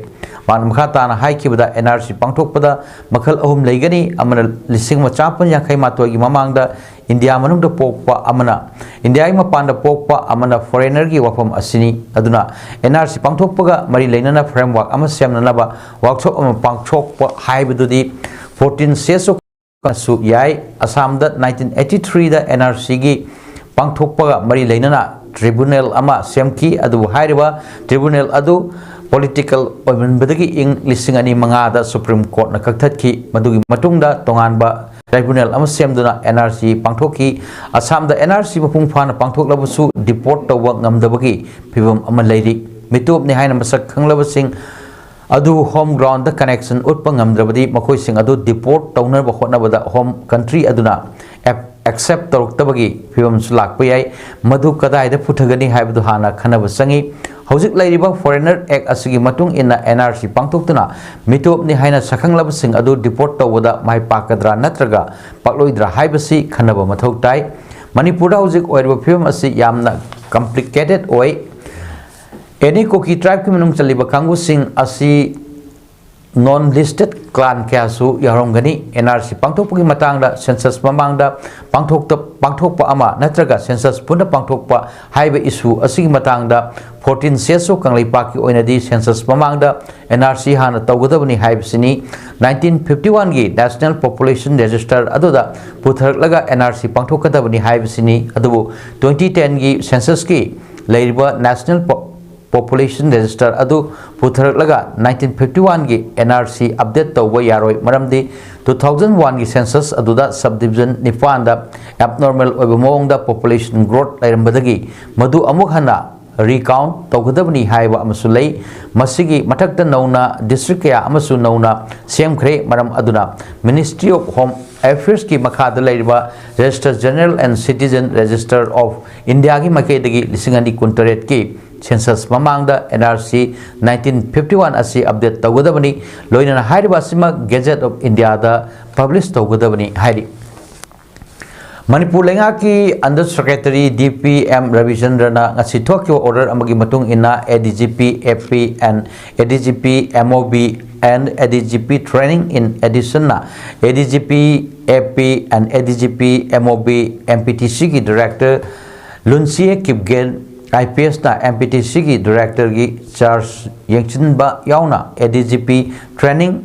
ꯃꯍꯥꯛꯅ ꯃꯈꯥ ꯇꯥꯅ ꯍꯥꯏꯈꯤꯕꯗ, ꯑꯦꯟ ꯑꯥꯔ ꯁꯤ ꯄꯥꯡꯊꯣꯛꯄꯗ ꯃꯈꯜ ꯑꯍꯨꯝ ꯂꯩꯒꯅꯤ꯫ ꯑꯃꯅ ꯂꯤꯁꯤꯡ ꯑꯃ ꯆꯥꯃꯥꯄꯟ ꯌꯥꯡꯈꯩ ꯃꯥꯊꯣꯏꯒꯤ ꯃꯃꯥꯡꯗ ꯏꯟꯗꯤꯌꯥ ꯃꯅꯨꯡꯗ ꯄꯣꯛꯄ, ꯑꯃꯅ ꯏꯟꯗꯤꯌꯥꯒꯤ ꯃꯄꯥꯟꯗ ꯄꯣꯛꯄ, ꯑꯃꯅ ꯐꯣꯔꯦꯅꯔꯒꯤ ꯋꯥꯐꯝ ꯑꯁꯤꯅꯤ꯫ ꯑꯗꯨꯅ ꯑꯦꯟ ꯑꯥꯔ ꯁꯤ ꯄꯥꯡꯊꯣꯛꯄꯒ ꯃꯔꯤ ꯂꯩꯅꯅ ꯐ꯭ꯔꯦꯝꯋꯥꯔꯛ ꯑꯃ ꯁꯦꯝꯅꯅꯕ ꯋꯥꯛꯁꯣꯞ ꯑꯃ ꯄꯥꯡꯊꯣꯛꯄ ꯍꯥꯏꯕꯗꯨꯗꯤ ꯐꯣꯔꯇꯤꯟ ꯁꯤ ꯑꯦꯁ ꯑꯣ ꯁꯨ ꯌꯥꯏ꯫ ꯑꯁꯥꯝꯗ ꯅꯥꯏꯟꯇꯤꯟ ꯑꯩꯠꯇꯤ ꯊ꯭ꯔꯤꯗ ꯑꯦꯟ ꯑꯥꯔ ꯁꯤꯒꯤ ꯄꯥꯡꯊꯣꯛꯄꯒ ꯃꯔꯤ ꯂꯩꯅꯅ ꯇ꯭ꯔꯤꯕꯨꯅꯦꯜ ꯑꯃ ꯁꯦꯝꯈꯤ꯫ ꯑꯗꯨꯕꯨ ꯍꯥꯏꯔꯤꯕ ꯇ꯭ꯔꯤꯕꯨꯅꯦꯜ ꯑꯗꯨ ꯄꯣꯂꯤꯇꯤꯀꯦꯜ ꯑꯣꯏꯃꯟꯕꯗꯒꯤ ꯏꯪ ꯂꯤꯁꯤꯡ ꯑꯅꯤ ꯃꯉꯥꯗ ꯁꯨꯄ꯭ꯔꯤꯝ ꯀꯣꯔꯠꯅ ꯀꯛꯊꯠꯈꯤ꯫ ꯃꯗꯨꯒꯤ ꯃꯇꯨꯡꯗ ꯇꯣꯉꯥꯟꯕ ꯇ꯭ꯔꯤꯕꯨꯅꯦꯜ ꯑꯃ ꯁꯦꯝꯗꯨꯅ ꯑꯦꯟ ꯑꯥꯔ ꯁꯤ ꯄꯥꯡꯊꯣꯛꯈꯤ꯫ ꯑꯁꯥꯝꯗ ꯑꯦꯟ ꯑꯥꯔ ꯁꯤ ꯃꯄꯨꯡ ꯐꯥꯅ ꯄꯥꯡꯊꯣꯛꯂꯕꯁꯨ ꯗꯤꯄꯣꯔꯠ ꯇꯧꯕ ꯉꯝꯗꯕꯒꯤ ꯐꯤꯕꯝ ꯑꯃ ꯂꯩꯔꯤ꯫ ꯃꯤꯇꯣꯞꯅꯤ ꯍꯥꯏꯅ ꯃꯁꯛ ꯈꯪꯂꯕꯁꯤꯡ ꯑꯗꯨ ꯍꯣꯝ ꯒ꯭ꯔꯥꯎꯟꯗ ꯀꯅꯦꯛꯁꯟ ꯎꯠꯄ ꯉꯝꯗ꯭ꯔꯕꯗꯤ ꯃꯈꯣꯏꯁꯤꯡ ꯑꯗꯨ ꯗꯤꯄꯣꯔꯠ ꯇꯧꯅꯕ ꯍꯣꯠꯅꯕꯗ ꯍꯣꯝ ꯀꯟꯇ꯭ꯔꯤ ꯑꯗꯨꯅ ꯑꯦꯞ-, ꯑꯦꯛꯁꯦꯞ ꯇꯧꯔꯛꯇꯕꯒꯤ ꯐꯤꯕꯝꯁꯨ ꯂꯥꯛꯄ ꯌꯥꯏ꯫ ꯃꯗꯨ ꯀꯗꯥꯏꯗ ꯄꯨꯊꯒꯅꯤ ꯍꯥꯏꯕꯗꯨ ꯍꯥꯟꯅ ꯈꯟꯅꯕ ꯆꯪꯏ꯫ ꯍꯧꯖꯤꯛ ꯂꯩꯔꯤꯕ ꯐꯣꯔꯦꯅꯔ ꯑꯦꯛ ꯑꯁꯤꯒꯤ ꯃꯇꯨꯡ ꯏꯟꯅ ꯑꯦꯟ ꯑꯥꯔ ꯁꯤ ꯄꯥꯡꯊꯣꯛꯇꯨꯅ ꯃꯤꯇꯣꯞꯅꯤ ꯍꯥꯏꯅ ꯁꯛꯈꯪꯂꯕꯁꯤꯡ ꯑꯗꯨ ꯗꯤꯄꯣꯔꯠ ꯇꯧꯕꯗ ꯃꯥꯏ ꯄꯥꯛꯀꯗ꯭ꯔꯥ ꯅꯠꯇ꯭ꯔꯒ ꯄꯥꯛꯂꯣꯏꯗ꯭ꯔꯥ ꯍꯥꯏꯕꯁꯤ ꯈꯟꯅꯕ ꯃꯊꯧ ꯇꯥꯏ꯫ ꯃꯅꯤꯄꯨꯔꯗ ꯍꯧꯖꯤꯛ ꯑꯣꯏꯔꯤꯕ ꯐꯤꯕꯝ ꯑꯁꯤ ꯌꯥꯝꯅ ꯀꯝꯄ꯭ꯂꯤꯀꯦꯇꯦꯠ ꯑꯣꯏ꯫ Any Kuki tribe ꯀꯤ ꯃꯅꯨꯡ ꯆꯜꯂꯤꯕ ꯀꯥꯡꯕꯨꯁꯤꯡ ꯑꯁꯤ non listed clan ꯀꯌꯥꯁꯨ ꯌꯥꯎꯔꯝꯒꯅꯤ꯫ N R C ꯄꯥꯡꯊꯣꯛꯄꯒꯤ ꯃꯇꯥꯡꯗ census ꯃꯃꯥꯡꯗ ꯄꯥꯡꯊꯣꯛꯇ ꯄꯥꯡꯊꯣꯛꯄ ꯑꯃ ꯅꯠꯇ꯭ꯔꯒ census ꯄꯨꯟꯅ ꯄꯥꯡꯊꯣꯛꯄ ꯍꯥꯏꯕ issue ꯑꯁꯤꯒꯤ ꯃꯇꯥꯡꯗ fourteen C S O ꯀꯪꯂꯩꯄꯥꯛꯀꯤ ꯑꯣꯏꯅꯗꯤ census ꯃꯃꯥꯡꯗ N R C ꯍꯥꯟꯅ ꯇꯧꯒꯗꯕꯅꯤ ꯍꯥꯏꯕꯁꯤꯅꯤ꯫ Nineteen fifty one ꯒꯤ National Population Register ꯑꯗꯨꯗ ꯄꯨꯊꯔꯛꯂꯒ N R C ꯄꯥꯡꯊꯣꯛꯀꯗꯕꯅꯤ ꯍꯥꯏꯕꯁꯤꯅꯤ꯫ ꯑꯗꯨꯕꯨ twenty ten ꯒꯤ census ꯀꯤ ꯂꯩꯔꯤꯕ National Population Register ꯑꯗꯨ ꯄꯨꯊꯔꯛꯂꯒ nineteen fifty one ꯒꯤ N R C update ꯇꯧꯕ ꯌꯥꯔꯣꯏ꯫ ꯃꯔꯝꯗꯤ two thousand one ꯒꯤ census ꯑꯗꯨꯗ subdivision ꯅꯤꯄꯥꯟꯗ abnormal ꯑꯣꯏꯕ ꯃꯑꯣꯡꯗ population growth ꯂꯩꯔꯝꯕꯗꯒꯤ ꯃꯗꯨ ꯑꯃꯨꯛ ꯍꯟꯅ recount ꯇꯧꯒꯗꯕꯅꯤ ꯍꯥꯏꯕ ꯑꯃꯁꯨ ꯂꯩ꯫ ꯃꯁꯤꯒꯤ ꯃꯊꯛꯇ ꯅꯧꯅ district ꯀꯌꯥ ꯑꯃꯁꯨ ꯅꯧꯅ ꯁꯦꯝꯈ꯭ꯔꯦ꯫ ꯃꯔꯝ ꯑꯗꯨꯅ Ministry of Home Affairs ꯀꯤ ꯃꯈꯥꯗ ꯂꯩꯔꯤꯕ Registrar General and Citizen Register of India ꯒꯤ ꯃꯥꯏꯀꯩꯗꯒꯤ ꯂꯤꯁꯤꯡ ꯑꯅꯤ ꯀꯨꯟꯇꯔꯦꯠꯀꯤ census ꯃꯃꯥꯡꯗ N R C nineteen fifty one ꯑꯁꯤ update ꯇꯧꯒꯗꯕꯅꯤ꯫ ꯂꯣꯏꯅꯅ ꯍꯥꯏꯔꯤꯕ ꯑꯁꯤꯃꯛ Gazette of India the publish ꯇꯧꯒꯗꯕꯅꯤ ꯍꯥꯏꯔꯤ꯫ ꯃꯅꯤꯄꯨꯔ ꯂꯩꯉꯥꯛꯀꯤ Under Secretary D P M ꯔꯕꯤꯆꯟꯗ꯭ꯔꯅ ꯉꯁꯤ ꯊꯣꯛꯈꯤꯕ order ꯑꯃꯒꯤ ꯃꯇꯨꯡ ꯏꯟꯅ A D G P A P and A D G P M O B and A D G P Training in Addition ꯅ A D G P A P and A D G P M O B M P T C ꯒꯤ Director ꯂꯨꯟꯁꯤꯌꯦ Kipgen I P S ꯅ M P T C ꯒꯤ Director ꯒꯤ charge ꯌꯦꯡꯁꯤꯟꯕ ꯌꯥꯎꯅ A D G P Training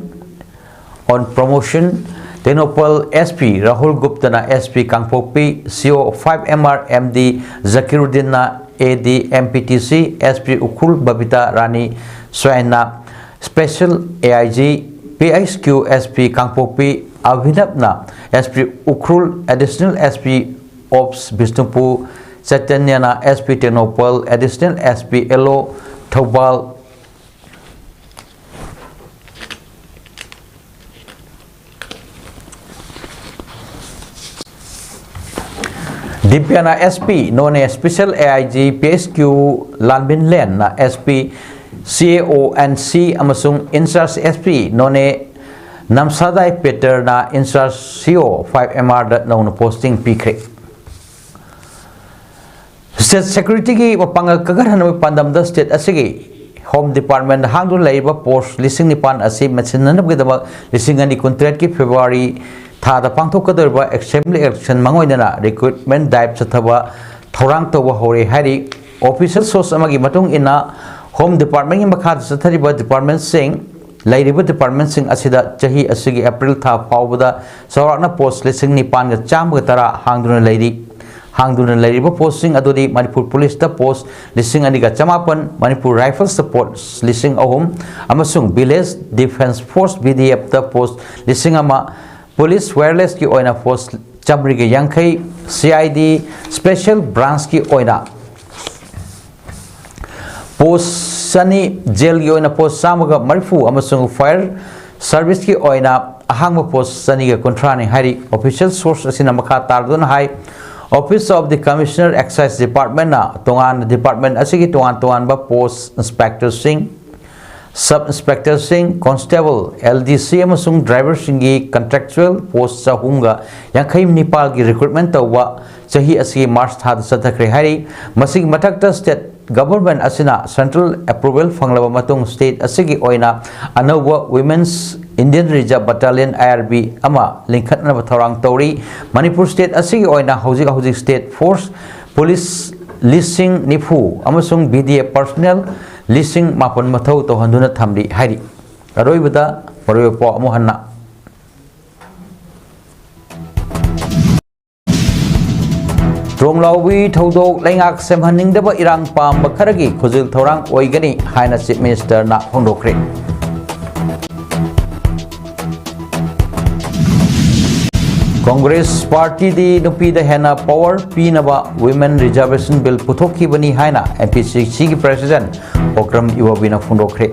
on Promotion, Tengnoupal S P Rahul ꯒꯨꯞꯇꯅ S P Kangpokpi, C O five M R M D ꯖꯀꯤꯔꯨꯗꯤꯟꯅ A D M P T C, S P Ukhrul Babita Rani ꯁ꯭ꯋꯥꯏꯟꯅ Special A I G, P H Q S P Kangpokpi, ꯑꯚꯤꯅꯕꯅ S P Ukhrul, Additional S P Ops Bishnupur, ꯆꯩꯇꯟꯌꯅ S P Tengnoupal, Additional S P L O Thoubal, ꯗꯤꯄ꯭ꯌꯥꯅ S P Noney, Special A I G P H Q ꯂꯥꯟꯃꯤꯟꯂꯦꯟꯅ S P C A O and C ꯑꯃꯁꯨꯡ In Charge S P Noney ꯅꯝꯁꯥꯗꯥꯏ ꯄꯦꯇꯔꯅ In Charge C O five M R ꯗ ꯅꯧꯅ posting ꯄꯤꯈ꯭ꯔꯦ꯫ State security ꯒꯤ ꯃꯄꯥꯡꯒꯜ ꯀꯟꯈꯠꯍꯟꯅꯕꯒꯤ ꯄꯥꯟꯗꯝꯗ state ꯑꯁꯤꯒꯤ Home Department ꯗ ꯍꯥꯡꯗꯨꯅ ꯂꯩꯔꯤꯕ post ꯂꯤꯁꯤꯡ ꯅꯤꯄꯥꯟ ꯑꯁꯤ ꯃꯦꯟꯁꯤꯟꯅꯅꯕꯒꯤꯗꯃꯛ ꯂꯤꯁꯤꯡ ꯑꯅꯤ ꯀꯨꯟꯇꯔꯦꯠꯀꯤ February ꯊꯥꯗ ꯄꯥꯡꯊꯣꯛꯀꯗꯧꯔꯤꯕ assembly election ꯃꯥꯡꯑꯣꯏꯅꯅ recruitment drive ꯆꯠꯊꯕ ꯊꯧꯔꯥꯡ ꯇꯧꯕ ꯍꯧꯔꯦ ꯍꯥꯏꯔꯤ꯫ Official source ꯑꯃꯒꯤ ꯃꯇꯨꯡ ꯏꯟꯅ, Home Department ꯀꯤ ꯃꯈꯥꯗ ꯆꯠꯊꯔꯤꯕ department ꯁꯤꯡ, ꯂꯩꯔꯤꯕ department ꯁꯤꯡ ꯑꯁꯤꯗ ꯆꯍꯤ ꯑꯁꯤꯒꯤ April ꯊꯥ ꯐꯥꯎꯕꯗ ꯆꯥꯎꯔꯥꯛꯅ post ꯂꯤꯁꯤꯡ ꯅꯤꯄꯥꯟꯒ ꯆꯥꯝꯃꯒ ꯇꯔꯥ ꯍꯥꯡꯗꯨꯅ ꯂꯩꯔꯤ꯫ ꯍꯥꯡꯗꯨꯅ ꯂꯩꯔꯤꯕ post ꯁꯤꯡ ꯑꯗꯨꯗꯤ ꯃꯅꯤꯄꯨꯔ Police ꯇ post ꯂꯤꯁꯤꯡ ꯑꯅꯤꯒ ꯆꯃꯥꯄꯟ, ꯃꯅꯤꯄꯨꯔ Rifles ꯇ post ꯂꯤꯁꯤꯡ ꯑꯍꯨꯝ, ꯑꯃꯁꯨꯡ Village Defence Force, V D F ꯇ post ꯂꯤꯁꯤꯡ ꯑꯃ, Police Wireless ꯀꯤ ꯑꯣꯏꯅ post ꯆꯥꯃꯔꯤꯒ ꯌꯥꯡꯈꯩ, C I D Special Branch ꯀꯤ ꯑꯣꯏꯅ post ꯆꯅꯤ, jail ꯒꯤ ꯑꯣꯏꯅ post ꯆꯥꯝꯃꯒ ꯃꯔꯤꯐꯨ ꯑꯃꯁꯨꯡ Fire Service ꯀꯤ ꯑꯣꯏꯅ ꯑꯍꯥꯡꯕ post ꯆꯅꯤꯒ ꯀꯨꯟꯊ꯭ꯔꯥꯅꯤ ꯍꯥꯏꯔꯤ꯫ Official source ꯑꯁꯤꯅ ꯃꯈꯥ ꯇꯥꯔꯗꯨꯅ ꯍꯥꯏ, Office of the Commissioner, Excise Department ꯅ ꯇꯣꯉꯥꯟꯕ department ꯑꯁꯤꯒꯤ ꯇꯣꯉꯥꯟ ꯇꯣꯉꯥꯟꯕ post inspector ꯁꯤꯡ, sub inspector ꯁꯤꯡ, constable, L D C ꯑꯃꯁꯨꯡ driver ꯁꯤꯡꯒꯤ contractual post ꯆꯍꯨꯝꯒ ꯌꯥꯡꯈꯩ ꯅꯤꯄꯥꯜꯒꯤ recruitment ꯇꯧꯕ ꯆꯍꯤ ꯑꯁꯤꯒꯤ March ꯊꯥꯗ ꯆꯠꯊꯈ꯭ꯔꯦ ꯍꯥꯏꯔꯤ꯫ ꯃꯁꯤꯒꯤ ꯃꯊꯛꯇ, state government ꯑꯁꯤꯅ central approval ꯐꯪꯂꯕ ꯃꯇꯨꯡ, state ꯑꯁꯤꯒꯤ ꯑꯣꯏꯅ ꯑꯅꯧꯕ Women's Indian Reserve Battalion, I R B, ꯑꯃ ꯂꯤꯡꯈꯠꯅꯕ ꯊꯧꯔꯥꯡ ꯇꯧꯔꯤ꯫ ꯃꯅꯤꯄꯨꯔ state ꯑꯁꯤꯒꯤ ꯑꯣꯏꯅ ꯍꯧꯖꯤꯛ ꯍꯧꯖꯤꯛ state force police ꯂꯤꯁꯤꯡ ꯅꯤꯐꯨ ꯑꯃꯁꯨꯡ V D F personnel ꯂꯤꯁꯤꯡ ꯃꯥꯄꯟ ꯃꯊꯧ ꯇꯧꯍꯟꯗꯨꯅ ꯊꯝꯂꯤ ꯍꯥꯏꯔꯤ꯫ ꯑꯔꯣꯏꯕꯗ ꯃꯔꯨꯑꯣꯏꯕ ꯄꯥꯎ ꯑꯃꯨꯛ ꯍꯟꯅ꯫ ꯇ꯭ꯔꯣꯡꯂꯥꯎꯕꯤ ꯊꯧꯗꯣꯛ ꯂꯩꯉꯥꯛ ꯁꯦꯝꯍꯟꯅꯤꯡꯗꯕ ꯏꯔꯥꯡ ꯄꯥꯝꯕ ꯈꯔꯒꯤ ꯈꯨꯖꯤꯜ ꯊꯧꯔꯥꯡ ꯑꯣꯏꯒꯅꯤ ꯍꯥꯏꯅ Chief Minister ꯅ ꯐꯣꯡꯗꯣꯛꯈ꯭ꯔꯦ꯫ Congress party ꯗꯤ ꯅꯨꯄꯤꯗ ꯍꯦꯟꯅ power ꯄꯤꯅꯕ Women Reservation Bill ꯄꯨꯊꯣꯛꯈꯤꯕꯅꯤ ꯍꯥꯏꯅ M P C C ꯒꯤ President ꯑꯣꯀ꯭ꯔꯝ ꯏꯕꯣꯕꯤꯅ ꯐꯣꯡꯗꯣꯛꯈ꯭ꯔꯦ꯫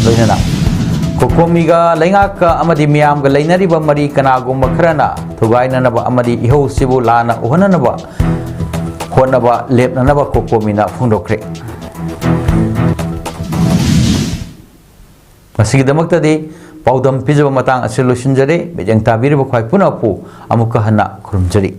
ꯂꯣꯏꯅꯅ COCOMI ꯒ ꯂꯩꯉꯥꯛꯀ ꯑꯃꯗꯤ ꯃꯤꯌꯥꯝꯒ ꯂꯩꯅꯔꯤꯕ ꯃꯔꯤ ꯀꯅꯥꯒꯨꯝꯕ ꯈꯔꯅ ꯊꯨꯒꯥꯏꯅꯅꯕ ꯑꯃꯗꯤ ꯏꯍꯧꯁꯤꯕꯨ ꯂꯥꯟꯅ ꯎꯍꯟꯅꯅꯕ ꯍꯣꯠꯅꯕ ꯂꯦꯞꯅꯅꯕ COCOMI ꯅ ꯐꯣꯡꯗꯣꯛꯈ꯭ꯔꯦ꯫ ꯃꯁꯤꯒꯤꯗꯃꯛꯇꯗꯤ ꯄꯥꯎꯗꯝ ꯄꯤꯖꯕ ꯃꯇꯥꯡ ꯑꯁꯤ ꯂꯣꯏꯁꯤꯟꯖꯔꯦ꯫ ꯃꯤꯠꯌꯦꯡ ꯇꯥꯕꯤꯔꯤꯕ ꯈ꯭ꯋꯥꯏ ꯄꯨꯝꯅꯃꯛꯄꯨ ꯑꯃꯨꯛꯀ ꯍꯟꯅ ꯈꯨꯔꯨꯝꯖꯔꯤ꯫